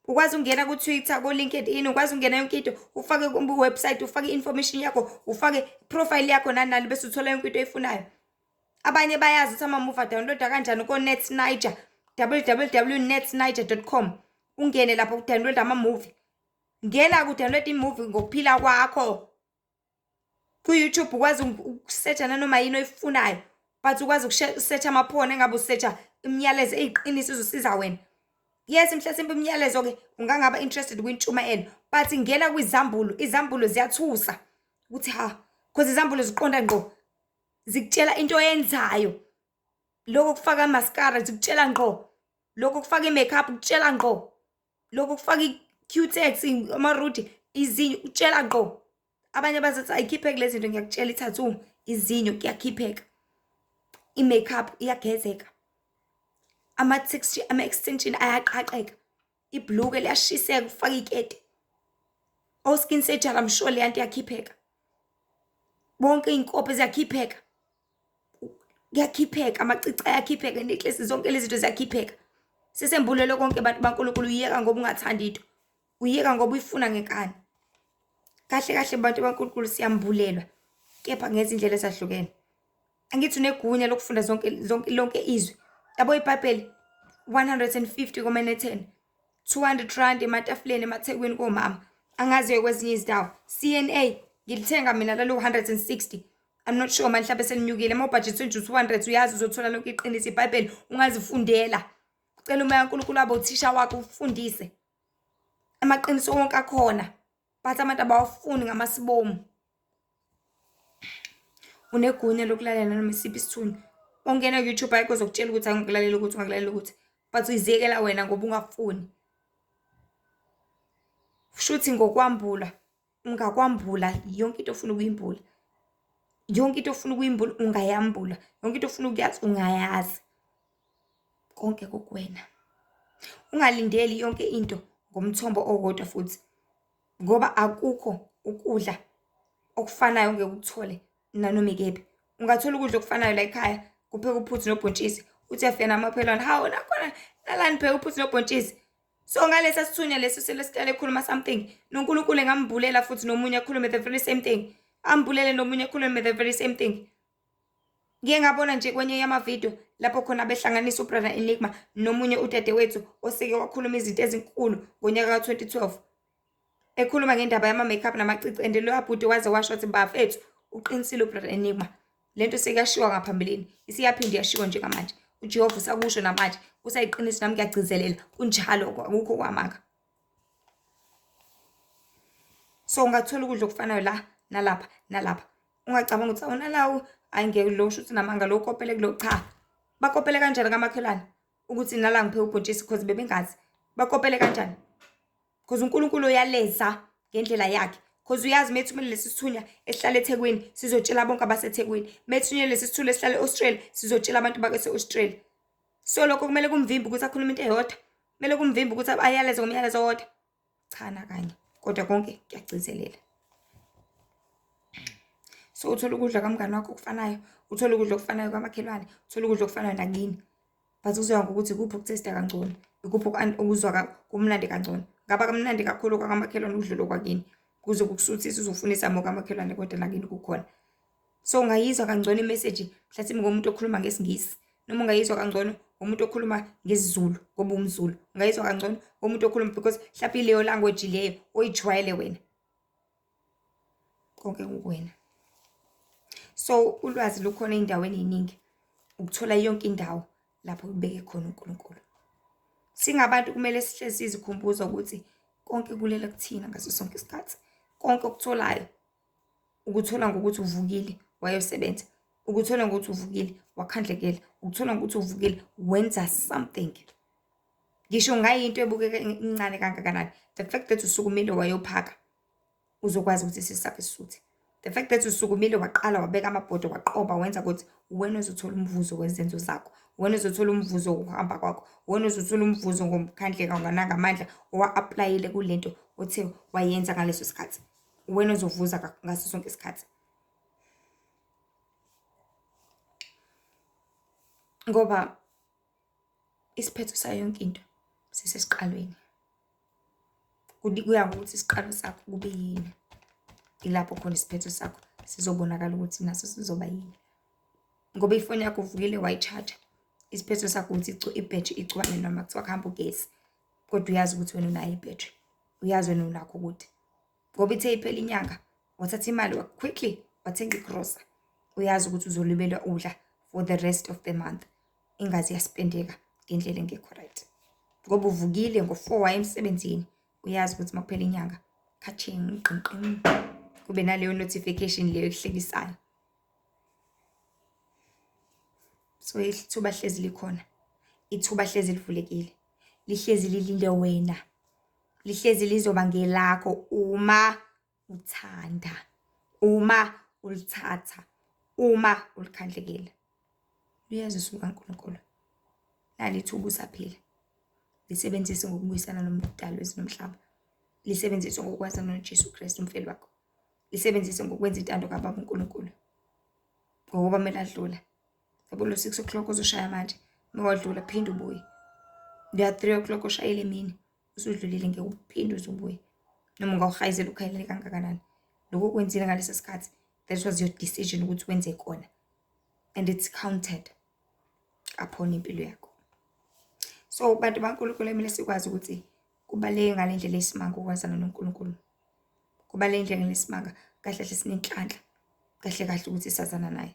Ukwazi ukungena ku-Twitter, ko-LinkedIn, ukwazi ukungena yonke into, ufake ku-website, ufake i-information yakho, ufake profile yakho, nani nani, bese uthola yonke into oyifunayo. Abanye bayazi ukuthi ama-movie adownloada kanjani ko-Netniger, www.netniger.com. Ungene lapho udownload ama-movie. Ngena ku-download i-movie ngokuphila kwakho. Ku-YouTube ukwazi ukusearcha nanoma yini oyifunayo, but ukwazi ukusearcha ama-porn engabe usearcha imiyalezo eyiqiniso ezosiza wena. Yes, mhlasimpe imiyalezo-ke ungangaba interested kwintshumayelo, but ngena kwizambulo. Izambulo ziyathusa ukuthi ha, because izambulo ziqonda ngqo, zikutshela into oyenzayo. Lokho kufaka mascara zikutshela ngqo, lokho kufaka i-makeup kutshela ngqo, lokho kufaka i-cutex, amarudi, izinyo kutshela ngqo. Abanye bazothi ayikhipheki lezi zinto, ngiyakutshela, i-tattoo, izinyo kuyakhipheka, i-makeup iyagezeka, ama-extension ayaqaqeka, ibhuluke liyashiseka, ufake ikete, o-skin surgery, I'm sure leya nto iyakhipheka, bonke iy'nkophe ziyakhipheka, kuyakhipheka, amacici ayakhipheka, necklace, zonke lezi zinto ziyakhipheka. Sesembulelwe konke, bantu baNkulunkulu. Uyeka ngoba ungathandi into, uyeka ngoba uyifuna ngenkani. Kahle kahle, bantu baNkulunkulu, siyambulelwa, kepha ngezindlela ezahlukene. Angithi unegunya lokufunda zonke zonke lonke izwi, yabo, iBhayibheli 150 komene 10, R200 ematafuleni emaThekwini komama, angaziyo kwezinye izindawo. CNA ngilithenga mina lalo 160. I'm not sure manje, mhlawumbe selinyukile. Uma ubudget nje u-200, uyazi uzothola lonke iqiniso, iBhayibheli ungazifundela. Ucela umoya kaNkulunkulu abe uthisha wakho, ufundise amaqiniso wonke akhona, but abantu abawafuni ngamasibomu. Unegunya lokulalela noma isiphi isithunywa. Ungena ku-YouTube, ayikho ozokutshela ukuthi angikulalela ukuthi ungakulalela ukuthi, but uyiziyekela wena ngoba ungafuni. Shuthi ngokwambula ungakwambula yonke into ofuna ukuyimbula, yonke into ofuna ukuyimbula ungayambula, yonke into ofuna ukuyazi ungayazi. Konke kukuwena. Ungalindeli yonke into ngomthombo owodwa futhi, ngoba akukho ukudla okufanayo ongeke ukuthole nanoma ikephi. Ungathola ukudla okufanayo la ekhaya, kupheka uphuthu nobhontshisi, uthi uyafika namakhelwane, "Hawu, nakhona nala nipheka uphuthu nobhontshisi." So ngalesa sithunywa leso selesihlale ekhuluma something, noNkulunkulu engambulela futhi nomunye akhulume the very same thing, ambulele nomunye akhulume the very same thing. Ngike ngabona nje kwenye yamavidiyo lapho khona behlanganisa uBrother Enigma nomunye udadewethu oseke wakhuluma izinto ezinkulu ngonyaka ka-2012, ekhuluma ngendaba yama-makeup namacici, and loya bhuti waze washo wathi, "Bafethu, uqinisile uBrother Enigma, le nto sekuyashiwa ngaphambilini, isiyaphinde iyashiwo njengamanje. UJehova usakusho namanje, kusayiqiniso, nami ngiyagcizelela, kunjalo, akukho kwamanga." So ungathola ukudla okufanayo la nalapha nalapha. Ungacabanga ukuthi awunalawo, hhayi ngeke, lo shuthi namanga, lo ukopele kulo. Cha, bakopele kanjani kamakhelwane ukuthi nala ngipheka ubhontshisi? Cause bebengazi. Bakopele kanjani? Cause uNkulunkulu uyaleza ngendlela yakhe, cause uyazi uma ethumele lesi sithunywa esihlala eThekwini, sizotshela bonke abaseThekwini. Uma ethunyelwe lesi sithunywa esihlala e-Australia, sizotshela abantu base-Australia. So lokho kumele kumvimbe ukuthi akhulume into eyodwa? Kumele kumvimbe ukuthi ayaleze ngomyalezo owodwa? Cha, nakanye. Kodwa konke kuyagcizelela. So uthola ukudla kamngani wakho okufanayo, uthole ukudla okufanayo kwamakhelwane, uthole ukudla okufanayo nakini, but kuzoya ngokuthi ikuphi okutaste kangcono, ikuphi okuzwa kumnandi kangcono. Ngaba kamnandi kakhulu kwakamakhelwane ukudlula okwakini, kuze kukusuthisa uzofunisa mo kamakhelwane, kodwa nakini kukhona. So ungayizwa kangcono imeseji mhlasimbe ngomuntu okhuluma ngesiNgisi, noma ungayizwa kangcono ngomuntu okhuluma ngesiZulu ngoba umZulu, ungayizwa kangcono ngomuntu okhuluma because mhlawumbe ileyo language leyo oyijwayele wena. Konke kukuwena. So ulwazi lukhona ey'ndaweni ey'ningi, ukuthola yonke indawo lapho kubeke khona uNkulunkulu. Singabantu kumele sihlezi sizikhumbuza ukuthi konke kulele kuthina ngaso sonke isikhathi. Konke okutholayo ukuthola ngokuthi uvukile wayosebenza, ukuthola ngokuthi uvukile wakhandlekela, ukuthola ngokuthi uvukile wenza something. Ngisho ngayinto ebukeka incane kangakanani, the fact that usukumile wayophaka, uzokwazi ukuthi isisu sakho sisuthe. The fact that usukumile waqala wabeka amabhodo waqoba wenza ukuthi wena ozothola umvuzo wezenzo zakho, wena ozothola umvuzo wokuhamba kwakho, wena ozothola umvuzo ngomkhandleka nangamandla owa-aplayile kule nto othe wayenza ngaleso sikhathi. Wena ozovuza ngaso sonke isikhathi. Ngoba isiphetho sayo yonke into sisesiqalweni. Kuya ngokuthi isiqalo sakho kube yini. Ilapho khona isiphetho sakho sizobonakala ukuthi naso sizoba yini. Ngoba ifoni yakho uvukile wayi-charge-a, isiphetho sakho ukuthi ibhethri igcwale noma kuthiwa kuhamba ugesi, kodwa uyazi ukuthi wena unayo ibhethri, uyazi wena unakho ukuthi. Ngoba ithe iphela inyanga, wathatha imali quickly wathenga igrosa, uyazi ukuthi uzolibela udla for the rest of the month. Ingazi iyaspendeka ngendlela engekho right. Ngoba uvukile ngo-4 waya emsebenzini, uyazi ukuthi uma kuphela inyanga, khatshing, qinqin, kube naleyo notification leyo ekuhlekisayo. So ithuba hlezi likhona, ithuba hlezi livulekile, lihlezi lilinde wena, lihlezi lizoba ngelakho uma uthanda, uma ulithatha, uma ulikhandlekela. Luyeza usuku kaNkulunkulu, nali ithuba usaphila, lisebenzise ngokubuyisana noMdali wezulu nomhlaba, lisebenzise ngokwazana noJesu Kristu umfeli wakho, lisebenzise ngokwenza intando kaBaba uNkulunkulu, ngokuba kumele adlula. Yabo lo 6 o'clock ozoshaya manje, uma wadlula phinde ubuye. Loya 3 o'clock oshayile emini, usudlulile ngeke uphinde uze ubuye. Noma ungawuhayizela ukhayelele kangakanani. Lokho okwenzile ngaleso sikhathi, that was your decision ukuthi wenze kona. And it's counted upon impilo yakho. So bantu baNkulunkulu kumele sikwazi ukuthi kubaluleke ngale ndlela eyisimanga ukwazana noNkulunkulu. Kubaluleke ngendlela eyisimanga, kahle kahle sinenhlanhla, kahle kahle ukuthi sazana naye.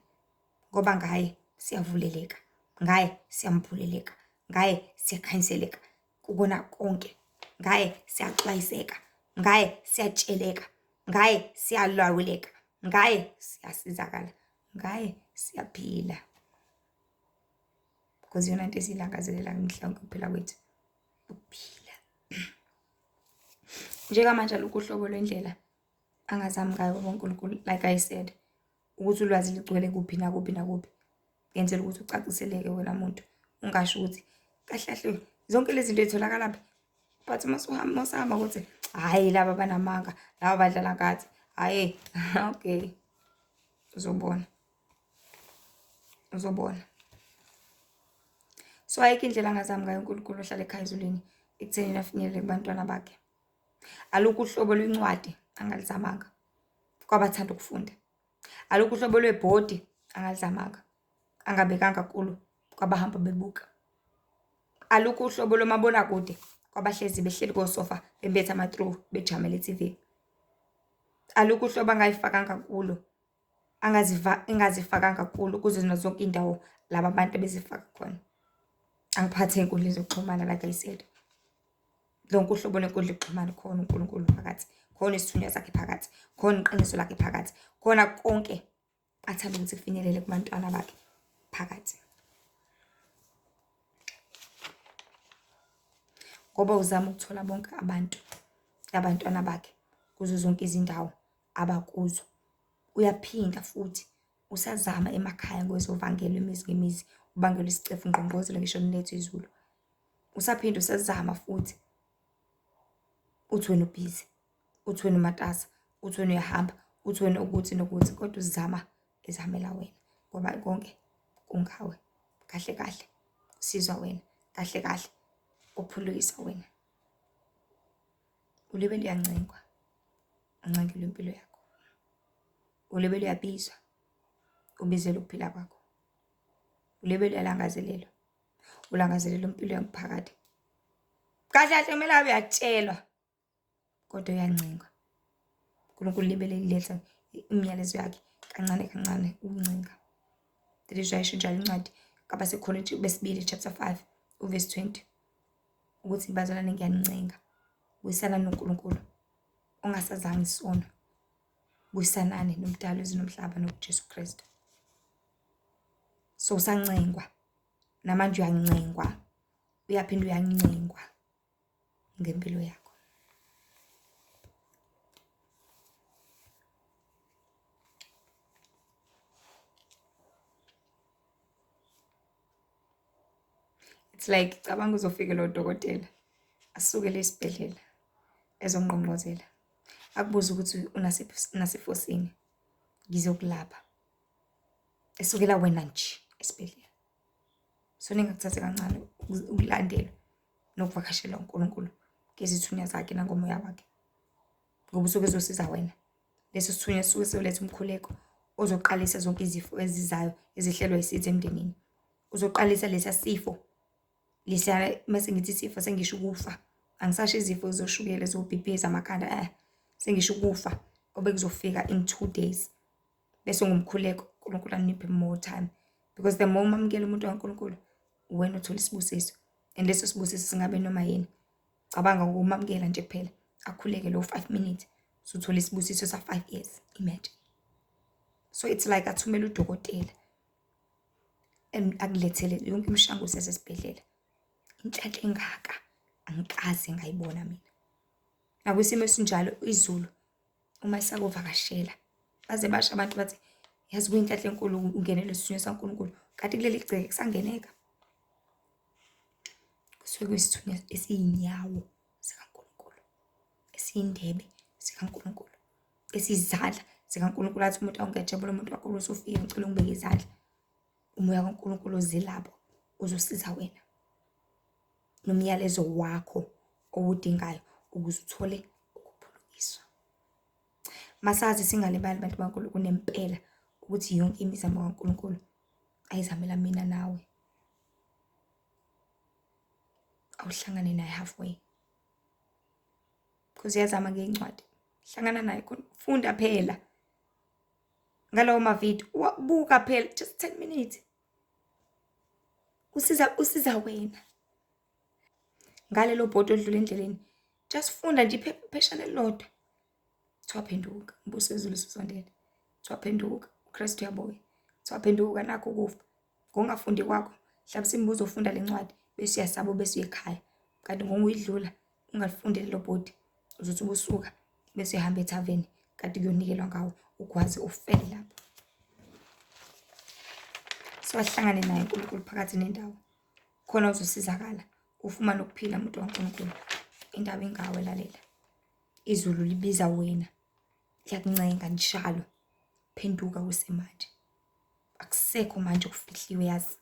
Ngoba ngaye siyavuleleka, ngaye siyambuleleka, ngaye siyakhanyiseleka kukona konke, ngaye siyaxwayiseka, ngaye siyatsheleka, ngaye siyalawuleka, ngaye siyasizakala, ngaye siyaphila. Because iyona nto esiyilangazelela mihla yonke ukuphila kwethu, ukuphila. Njengamanje alukho uhlobo lwendlela angazami ngayo ubaba uNkulunkulu, like I said, ukuthi ulwazi ligcwele kuphi nakuphi nakuphi. Ngenzela ukuthi ucaciseleke wena muntu, ungasho ukuthi kahle kahle zonke lezi zinto zitholakala phi. But uma usuhamba, usahamba ukuthi hhayi laba banamanga, laba badlala ngathi, hhayi okay, uzobona, uzobona. So ayikho indlela angazami ngayo uNkulunkulu ohlala ekhaya ezulwini ekuthenini afinyelele kubantwana bakhe. Alukho uhlobo lwencwadi angalizamanga kwabathanda ukufunda. Alukho uhlobo lwebhodi angalizamanga, angabekanga kulo kwabahamba bebuka. Alukho uhlobo lomabonakude kwabahlezi behleli kosofa bembethe ama-throw bejamele i-TV. Alukho uhlobo angayifakanga kulo, engazifakanga kulo kuzo zonke iy'ndawo laba bantu ebezifaka khona. Angiphathe ey'nkundleni zokuxhumana like I said. Lonke uhlobo lwenkundla yokuxhumana khona uNkulunkulu phakathi, khona isithunywa sakhe phakathi, khona iqiniso lakhe phakathi, khona konke athanda ukuthi kufinyelele kubantwana bakhe phakathi. Ngoba uzama ukuthola bonke abantu, abantwana bakhe kuzo zonke izindawo abakuzo. Uyaphinda futhi usazama emakhaya ngozovangela imizi ngemizi, ubangela isicefe ungqongqozele ngisho linetha izulu. Usaphinda usazama futhi, uthi wena ubhizi, uthi wena umatasa, uthi wena uyahamba, uthi wena ukuthi nokuthi, kodwa uzama ezamela wena ngoba konke kungawe. Kahle kahle usizwa wena, kahle kahle uphulukisa wena. Ulibele uyancengwa, uncengelwa impilo yakho. Ulibele uyabizwa, ubizelwa ukuphila kwakho. Ulibele uyalangazelelwa, ulangazelela impilo yanguphakade. Kahle kahle kumele abe uyatshelwa, kodwa uyancengwa. uNkulunkulu libele liletha imiyalezo yakhe kancane kancane ukuncenga. That is why isho njalo incwadi kwabaseKorinte besibili chapter 5 uverse 20 ukuthi bazalwane ngiyanincenga, buyisanani noNkulunkulu ongasazange isono, buyisanani noMdali wezulu nomhlaba noJesu Kristu. So usancengwa namanje, uyancengwa, uyaphinda uyancengwa ngempilo yakho. It's like cabanga uzofika lo dokotela asukele esibhedlela ezongqongqozela akubuze ukuthi unasifo sini, ngizokulapha. Esukela wena nje esibhedlela. So ningakuthathi kancane ukulandelwa nokuvakashelwa uNkulunkulu ngezithunywa zakhe nangomoya wakhe, ngoba usuke ezosiza wena. Leso sithunywa sisuke siyoletha umkhuleko ozoqalisa zonke izifo ezizayo ezihlelwa yisitha emndenini. Uzoqalisa lesa sifo lesiya, mase ngithi isifo sengisho ukufa, angisasho izifo zoshukela, zo-B_P, zamakhanda, sengisho ukufa obekuzofika in 2 days. Bese ngomkhuleko uNkulunkulu aniphe more time, because the more umamukela umuntu kaNkulunkulu, uwena othola isibusiso, and leso sibusiso singabe noma yini. Cabanga ngokumamukela nje kuphela, akhuleke lo 5 minutes, usuthola isibusiso sa 5 years, imagine. So it's like athumele udokotela akulethele yonke imishanguzo yasesibhedlela. Inhlanhla engaka angikaze ngayibona mina. Nakwisimo esinjalo izulu uma lisakuvakashela, baze basho abantu bathi yazi kuyinhlanhla enkulu ungenelwe isithunywa sikaNkulunkulu, kanti kuleli gceke kusangeneka. Kusuke kuyisithunywa esiyinyawo sikaNkulunkulu, esiyindebe sikaNkulunkulu, esiyizandla sikaNkulunkulu. Athi umuntu awungejabula umuntu wakho usufike, ngicela ungibeke izandla. Umoya kaNkulunkulu oze lapho uzosiza wena nomyalezo wakho owudingayo ukuze uthole ukuphulukiswa. Masazi singalibali bantu baNkulunkulu nempela ukuthi yonke imizamo kaNkulunkulu ayizamela mina nawe. Awuhlangane naye halfway, because uyazama ngencwadi, hlangana naye khona, funda phela ngalawo mavidiyo, buka phela just 10 minutes, usiza wena ngalelo bhodi odlula endleleni. Just funda nje ipheshana elilodwa, kuthiwa phenduka, umbuso wezulu ususondele. Kuthiwa phenduka, uKristu uyabuya. Kuthiwa phenduka, nakho ukufa. Ngokungafundi kwakho, mhlawumbe simbuzo ufunda le ncwadi bese uyasaba bese uya ekhaya, kanti ngokuyidlula ungalifundi lelo bhodi, uzothi ubusuka bese uyahamba ethaveni, kanti kuyonikelwa ngawo ugwaze ufele lapho. So ahlangane naye uNkulunkulu phakathi nendawo, khona uzosizakala ufumane ukuphila muntu kaNkulunkulu. Indaba ingawe, lalela. Izulu libiza wena, liyakuncenga njalo, phenduka kusemanje. Akusekho manje okufihliwe, yazi,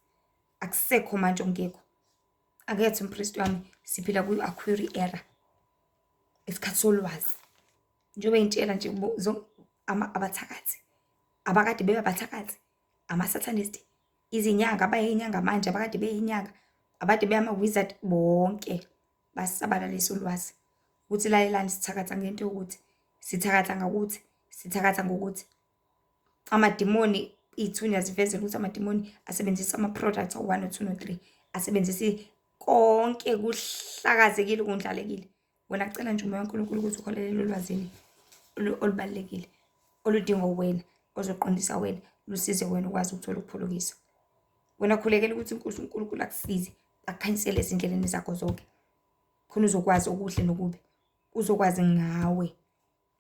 akusekho manje okungekho. Akethe umpristi wami, siphila kwi-Aquarius era, isikhathi solwazi. Njengoba ngitshela nje abathakathi abakade bebe abathakathi, ama-satanist, izinyanga abayinyanga manje, abakade beyinyanga, abade beyama-wizard, bonke basabalalisa ulwazi ukuthi lalelani, sithakatha ngento yokuthi, sithakatha ngakuthi, sithakatha ngokuthi. Amadimoni, iy'thunywa zivezela ukuthi amadimoni asebenzisa ama-products o-1, o-2, no-3, asebenzisa konke, kuhlakazekile, kundlalekile. Wena cela nje umoya kaNkulunkulu ukuthi uholelele olwazini olubalulekile oludingwa wena, ozoqondisa wena, lusize wena ukwazi ukuthola ukuphulukiswa. Wena khulekela ukuthi iNkosi uNkulunkulu akusize, akukhanyisele ezindleleni zakho zonke, khona uzokwazi okuhle nokubi, uzokwazi ngawe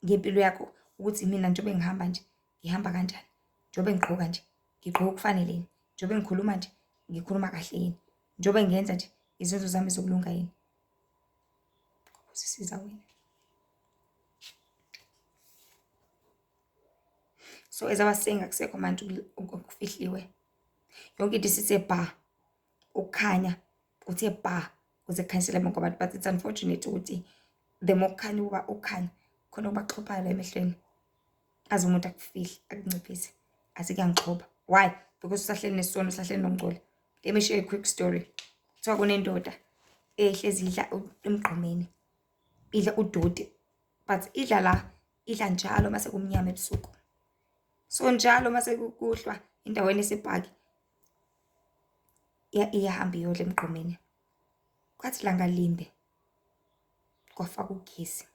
ngempilo yakho ukuthi mina njengoba ngihamba nje ngihamba kanjani, njengoba ngigqoka nje ngigqoka okufanele yini, njengoba ngikhuluma nje ngikhuluma kahle yini, njengoba ngenza nje izenzo zami zokulunga yini. Usisiza wena. So as I was saying, akusekho manje okufihliwe, yonke into isithe bha, ukukhanya kuthe bha kuze kukhanyisele bonke abantu. But it's unfortunate ukuthi the more kukhanya ukuba ukukhanya khona okubaxhophayo la emehlweni, aze umuntu akufihle akunciphise, athi kuyangixhoba. Why? Because usahleli nesono, usahleli nokungcola. Let me share a quick story. Kuthiwa kunendoda ehlezi idla emgqomeni, idla udoti, but idla la, idla njalo mase kumnyama ebusuku. So njalo mase kuhlwa endaweni esepaki iyahamba iyodla emgqomeni. Kwathi langa limbe kwafaka ugesi,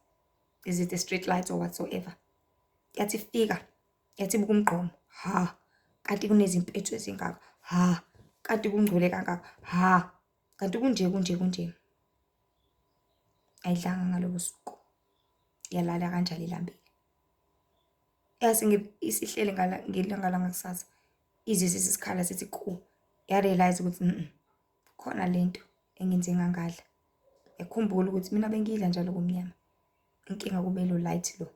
is it the street lights or whatsoever, yathi fika yathi buka umgqomo, ha kanti kunezimpethu ezingaka, ha kanti kungcole kangaka, ha kanti kunje kunje kunje. Ayidlanga ngalobo suku, yalala kanjalo ilambile. Yase isihleli ngelanga langakusasa, izwe sesisikhala sithi ku, ya-realize ukuthi khona lento. engenze ngangadla. Uyakhumbula ukuthi mina bengidla njalo kumnyama. Inkinga kube lo light lo.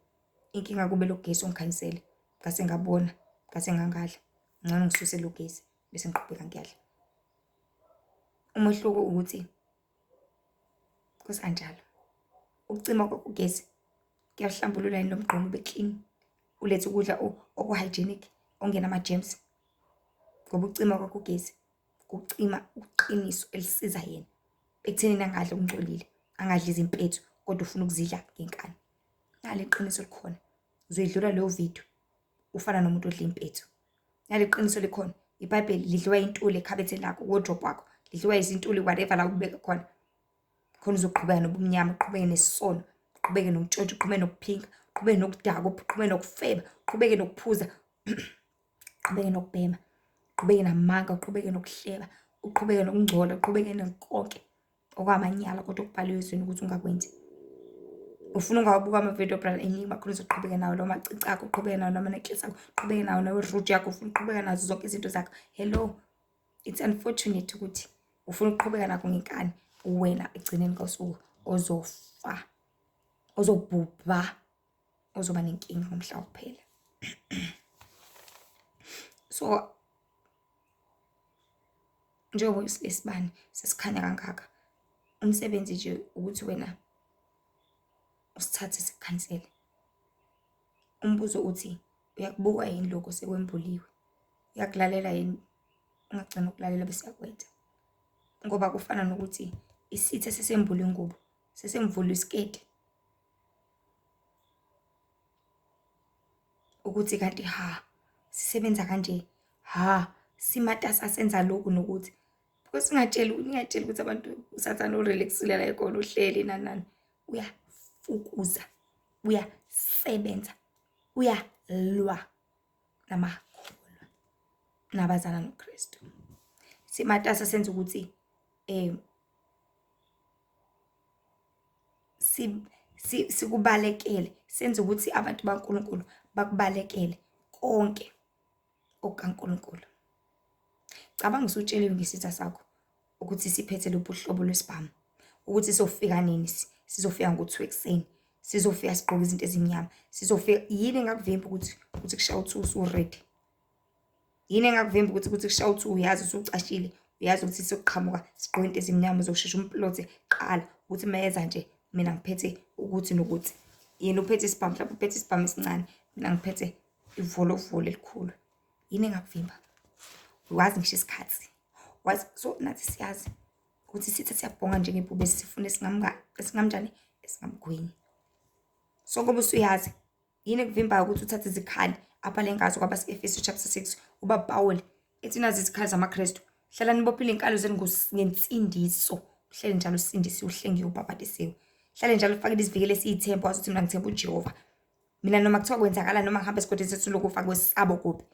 Inkinga kube lo gesi ongikhanyisele. Ngase ngabona, ngase ngangadla. Ngcono ngisuse lo gesi bese ngiqhubeka ngiyadla. Umehluko ukuthi kusanjalo. Ukucima kugesi kuyahlambulula yini lo mgqomo ube clean, ulethe ukudla oku-hygienic okungenama-germs. Ngoba ukucima kwakho ugesi kucima iqiniso elisiza yena ekuthenini angadli okungcolile, angadli izimpethu kodwa ufuna ukuzidla ngenkani. Nali iqiniso elikhona, uzoyidlula leyo video ufana nomuntu odla impethu. Nali iqiniso likhona, iBhayibheli lidliwa intuli ekhabetheni lakho, wardrobe wakho, lidliwa izintuli whatever la ukubeka khona. Khona uzoqhubeka nobumnyama, uqhubeke nesono, uqhubeke nokuntshontsha, uqhubeke nokuphinga, uqhubeke nokudakwa, uqhubeke nokufeba, uqhubeke nokuphuza, uqhubeke nokubhema, uqhubeke namanga, uqhubeke nokuhleba, uqhubeke nokungcola, uqhubeke nokonke okwamanyala kodwa okubhaliwe ezwini ukuthi ungakwenzi. Ufuna ungawabuka ama-video brother Enigma khona uzoqhubeka nawo lawo macici akho, uqhubeke nawo noma necklace akho, uqhubeke nawo nawe root yakho, ufuna uqhubeka nazo zonke izinto zakho. Hello, it's unfortunate ukuthi ufuna ukuqhubeka nakho ngenkani, wena ekugcineni kosuku ozofa, ozobhubha, ozoba nenkinga ngomhla wokuphela. So njengoba isibani sesikhanya kangaka, umsebenzi nje ukuthi wena usithathe sikukhansele. Umbuzo uthi uyakubuka yini lokho sekwembuliwe? Uyakulalela yini? Ungagcina ukulalela bese uyakwenza. Ngoba kufana nokuthi isitha sesembule ingubo, sesemvula isiketi. Ukuthi kanti ha, sisebenza kanje, ha, simatasa senza lokhu nokuthi. Because ungatsheli, ningatsheli ukuthi abantu usathane urelaxile la ekhona uhleli nani nani. Uyafukuza, uyasebenza, uyalwa namakholwa nabazana noKristu. Simatasa senza ukuthi sikubalekele, senze ukuthi abantu baNkulunkulu bakubalekele konke okukaNkulunkulu. Cabanga usutsheliwe ngesitha sakho ukuthi siphethe luphi uhlobo lwesibhamu, ukuthi sofika nini, sizofika ngo-2 ekuseni, sizofika sigqoke izinto ezimnyama, sizofika. Yini engakuvimba ukuthi ukuthi kushaya u-2 usu-ready? Yini engakuvimba ukuthi ukuthi kushaya u-2 uyazi usucashile, uyazi ukuthi sizoqhamuka sigqoke into ezimnyama, uzosheshe umplothe qala ukuthi mayeza nje mina ngiphethe ukuthi nokuthi. Yena uphethe isibhamu, mhlawumbe uphethe isibhamu esincane, mina ngiphethe ivolovolo elikhulu. Yini engakuvimba? Wazi ngisho isikhathi. Wazi, so nathi siyazi ukuthi sithe siyabhonga njengebhubesi, sifune esingamnjani, esingamgwinyi. So ngoba usuyazi, yini ekuvimbayo ukuthi uthathe izikhali abhale ngazo kwabase-Efesu chapter 6 ubaba Pawuli ethi nazi izikhali zamaKristu, hlala nibophile inkalo zenu ngensindiso, uhlele njalo usindisiwe, uhlengiwe, ubhabhatisiwe, hlale njalo ufakele isivikelo esiyithemba, wazi ukuthi mina ngithemba uJehova. Mina noma kuthiwa kwenzakala noma ngihambe esigodini sethu lokufa kwesabo kuphi,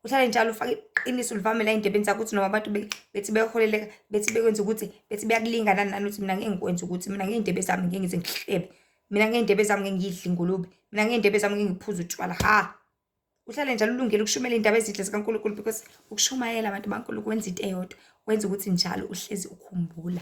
uhlale njalo ufake iqiniso ulivame la ey'ndebeni zakho, ukuthi noma abantu bethi beholeleka, bethi bekwenza ukuthi, bethi beyakulinga nani nani, ukuthi mina ngeke ngikwenze ukuthi, mina ngey'ndebe zami ngeke ngize ngihlebe, mina ngey'ndebe zami ngeke ngiyidle ingulube, mina ngey'ndebe zami ngeke ngiphuze utshwala. Ha, uhlale njalo ulungele ukushumayela iy'ndaba ezinhle zikaNkulunkulu, because ukushumayela abantu baNkulunkulu kwenza into eyodwa, kwenza ukuthi njalo uhlezi ukhumbula,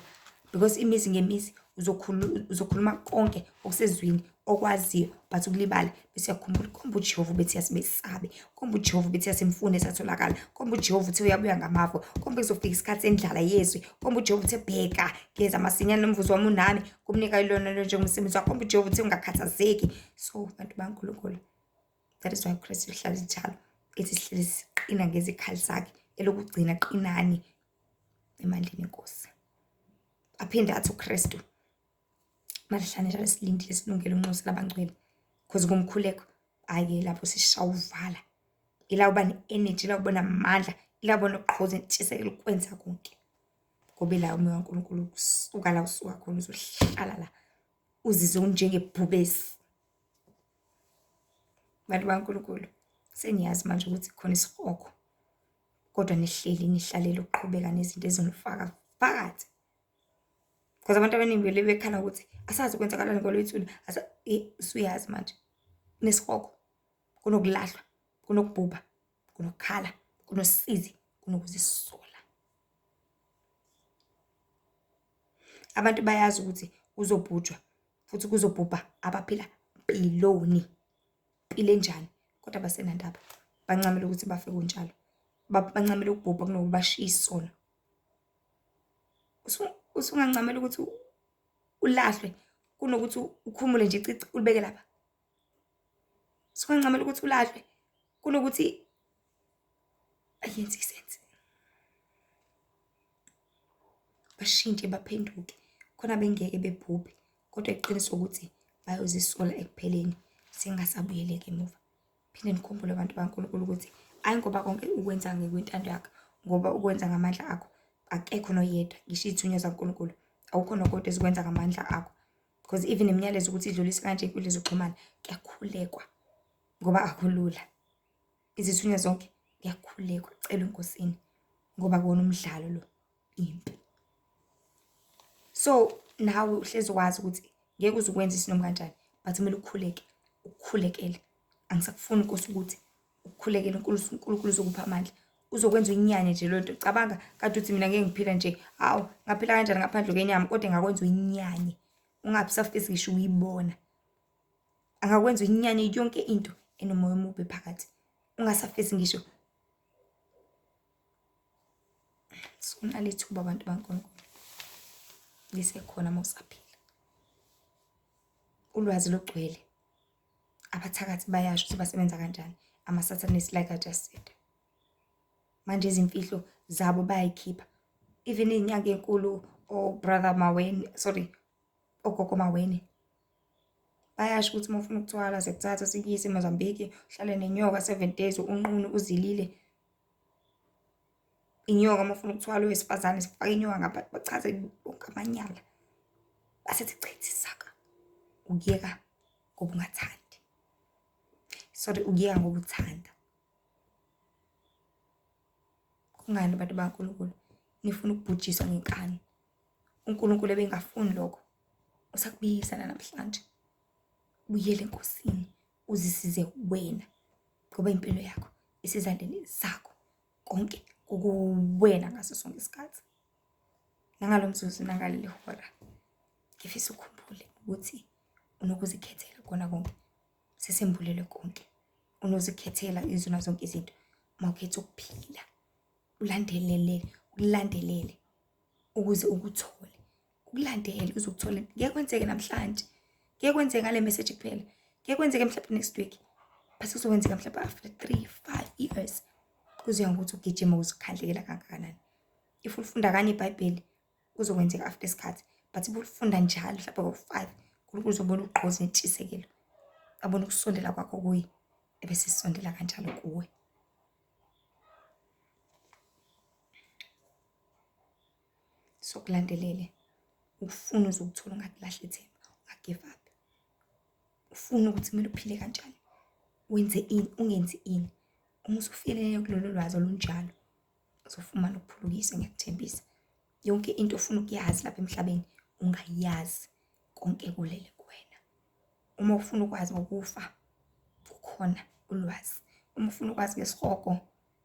because imizi ngemizi uzokhuluma konke okusezwini okwaziyo, but ukulibale bese uyakhumbula. Komba uJehova bethi yasibesabe, komba uJehova bethi yasimfune satholakala, komba uJehova uthe uyabuya ngamavu, komba kuzofika isikhathi sendlala yezwi, komba uJehova uthe bheka ngeza masinyane nomvuzo wami unami, kumnika ilona lo njengomsebenzi wakho, komba uJehova uthe ungakhathazeki. So bantu baNkulunkulu, that is why uKristu uhlala njalo ethi sihlele siqina ngezikhali zakhe, elokugcina qinani emandleni enkosi. Aphinde athi uKristu malihlane njalo silindile silungele unxusa labangcwele, because ngomkhuleko hhayi-ke lapho sishaya uvala, ila uba ne-energy, ila uba namandla, ila uba noqhoza nentshisekelo ukwenza konke, ngoba ila umoya kaNkulunkulu usuka la usuka khona uzohlala la uzizwe unjengebhubesi. Bantu baNkulunkulu, seniyazi manje ukuthi khona isihogo, kodwa nihleli nihlalele ukuqhubeka nezinto ezinifaka phakathi. Because abantu abaningi vele bekhala ukuthi asazi kwenzakalani ngolwethuna, usuyazi manje kunesihogo, kunokulahlwa, kunokubhubha, kunokukhala, kunosizi, kunokuzisola. Abantu bayazi ukuthi kuzobhujwa futhi kuzobhubha abaphila mpiloni, impilo enjani, kodwa abasenandaba. Bancamela ukuthi bafe kunjalo. Bancamela ukubhubha kunokuba bashiye isono. Usungancamela ukuthi ulahlwe kunokuthi ukhumule nje icici ulibeke lapha. Usungancamela ukuthi ulahlwe kunokuthi ayenze isense. Bashintshe baphenduke khona bengeke bebhubhe kodwa iqiniso ukuthi bayozisola ekupheleni sengasabuyeleki emuva. Phinde nikhumbule abantu baNkulunkulu ukuthi ayi ngoba konke ukwenza ngekwentando yakho ngoba ukwenza ngamandla akho akekho noyedwa ngisho iy'thunywa zaNkulunkulu awukho nokodwa ezikwenza ngamandla akho because even imiyalezo ukuthi idlulise kanje ey'nkundleni zokuxhumana kuyakhulekwa ngoba akulula. Izithunywa zonke kuyakhulekwa kucelwa eNkosini ngoba kuwona umdlalo lo impi. So nawe uhlezi wazi ukuthi ngeke uze ukwenze isinoma kanjani but kumele ukhuleke ukhulekele. Angisakufuni Nkosi ukuthi ukukhulekele uNkulunkulu uzokupha amandla uzokwenza uyinyanye nje loo nto. Cabanga kade uthi mina ngeke ngiphila nje, hawu ngaphila kanjani ngaphandle kwenyama kodwa engakwenza uyinyanye ungabi usafisa ngisho ukuyibona. Angakwenza uyinyanye yonke into enomoya omubi phakathi ungasafisi ngisho. Sona lethuba abantu baNkulunkulu lisekhona uma usaphila. Ulwazi lugcwele, abathakathi bayasho ukuthi basebenza kanjani, ama-satanist like I just said. Manje izimfihlo zabo bayayikhipha. Even iy'nyanga ey'nkulu o-brother Maweni, sorry, ogogo Maweni, bayasho ukuthi uma ufuna ukuthwala sikuthatha sikuyise eMozambique, uhlale nenyoka 7 days unqunu uzilile. Inyoka uma ufuna ukuthwala owesifazane sifake inyoka ngapha bachaze wonke amanyala. Basethi chitha isaka ukuyeka ngoba ungathandi. Sorry, ukuyeka ngoba uthanda. Kungani bantu bakaNkulunkulu nifuna ukubhujiswa ngenkani? uNkulunkulu ebengafuni lokho. Usakubuyisa namhlanje. Buyela eNkosini uzisize wena ngoba impilo yakho isezandleni zakho. Konke kukuwena ngaso sonke isikhathi. Nangalo mzuzu nangaleli hora ngifisa ukhumbule ukuthi unokuzikhethela kona konke. Sesembulelwe konke. Unozikhethela izona zonke izinto. Uma ukhetha ukuphila ulandelele ukulandelele ukuze ukuthole ukulandele uze ukuthole. Ngeke kwenzeke namhlanje, ngeke kwenzeke ngale message kuphela, ngeke kwenzeke mhlawumbe next week, but kuzokwenzeka mhlawumbe after 3 5 years. Kuzoya ngokuthi ugijima uzikhandlekela kangakanani. If ulifunda kanye iBhayibheli kuzokwenzeka after isikhathi, but if ulifunda njalo mhlawumbe ngo-5, uNkulunkulu uzobona ugqozi nentshisekelo, abone ukusondela kwakho kuye, ebese esondela kanjalo kuwe. Sokulandelele ufuna uzokuthola ungakulahli ithemba, unga-give up. Ufuna ukuthi kumele uphile kanjani, wenze ini, ungenzi ini. Uma usufinyelele kulolo lwazi olunjalo uzofumana ukuphulukiswa, ngiyakuthembisa. Yonke into ofuna ukuyazi lapha emhlabeni ungayazi, konke kulele kuwena. Uma ufuna ukwazi ngokufa kukhona ulwazi, uma ufuna ukwazi ngesihogo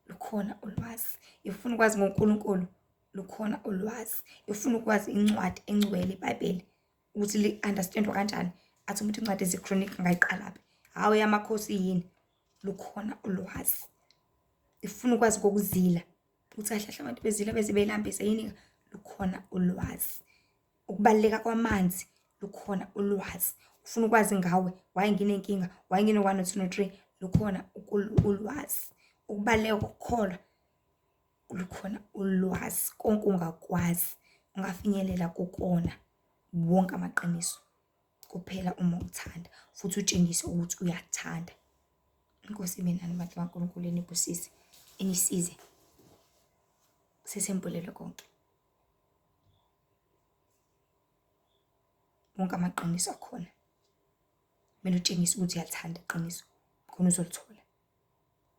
lukhona ulwazi, if ufuna ukwazi ngoNkulunkulu lukhona ulwazi, if ufuna ukwazi incwadi engcwele iBhayibheli ukuthi li-understand-wa kanjani, athi umuntu incwadi ezikhronikhi angayiqalaphi, hhawu eyamakhosi yini, lukhona ulwazi. If ufuna ukwazi ngokuzila ukuthi kahle kahle abantu bezila beze belambise yini, lukhona ulwazi. Ukubaluleka kwamanzi lukhona ulwazi. Ufuna ukwazi ngawe, why nginenkinga, why ngino-one no-two no-three, lukhona ulwazi. Ukubaluleka kokukholwa lukhona ulwazi. Konke ungakwazi, ungafinyelela kukona wonke amaqiniso kuphela uma uthanda futhi utshengise ukuthi uyathanda. Inkosi ibe nani bantu bakaNkulunkulu, inibusise, inisize. Sesembulelwe konke. Wonke amaqiniso akhona. Kumele utshengise ukuthi uyalithanda iqiniso khona uzolithola.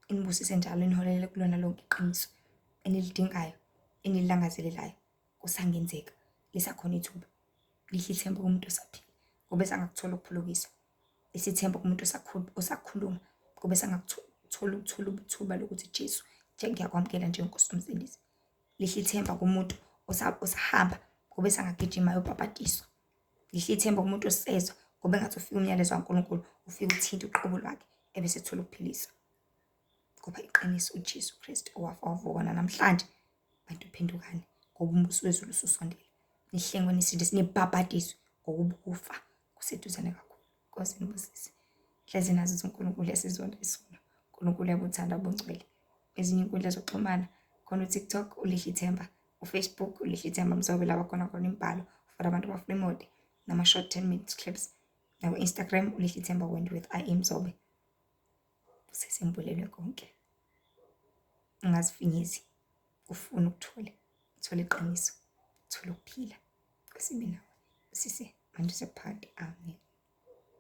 Inibusise njalo iniholele kulona lonke iqiniso enilidingayo, enililangazelelayo. Kusangenzeka lisakhona ithuba. Lihle ithemba kumuntu osaphila ngoba esangakuthola ukuphulukiswa. Isithemba kumuntu osakhuluma ngoba esangakuthola ukuthola ithuba lokuthi Jesu ngiyakwamukela njengoNkosi nomsindisi. Lihle ithemba kumuntu osahamba Ngoba esangagijima ayobhabhadiswa. Lihle ithemba kumuntu osezwa ngoba engathi ufika umyalezo kaNkulunkulu, ufike uthinte uqobo lwakhe ebese ethola ukuphiliswa. Ngoba iqiniso uJesu Kristu owafa wavuka namhlanje. Bantu phendukani ngoba umbuso wezulu ususondele. Nihlengwe nisindiswe nibhabhadiswe ngokuba ukufa kuseduzane kakhulu. Nkosi nibusise. Hlezi nazo ukuthi uNkulunkulu uyasizonda isono. uNkulunkulu uyabuthanda ubungcwele. Ezinye inkundla zokuxhumana khona uTikTok uLihle Ithemba, uFacebook uLihle Ithemba Mzobe la khona khona imibhalo for abantu abafuna imoto nama-short 10 minutes clips. Naku-Instagram uLihle Ithemba Wendy with I am Mzobe. Sesembulelwe konke. Ungazifinyezi. Ufuna ukuthole. Uthole iqiniso. Uthole ukuphila. Nkosi ibe nawe. Sisi manje sephakade. Amen.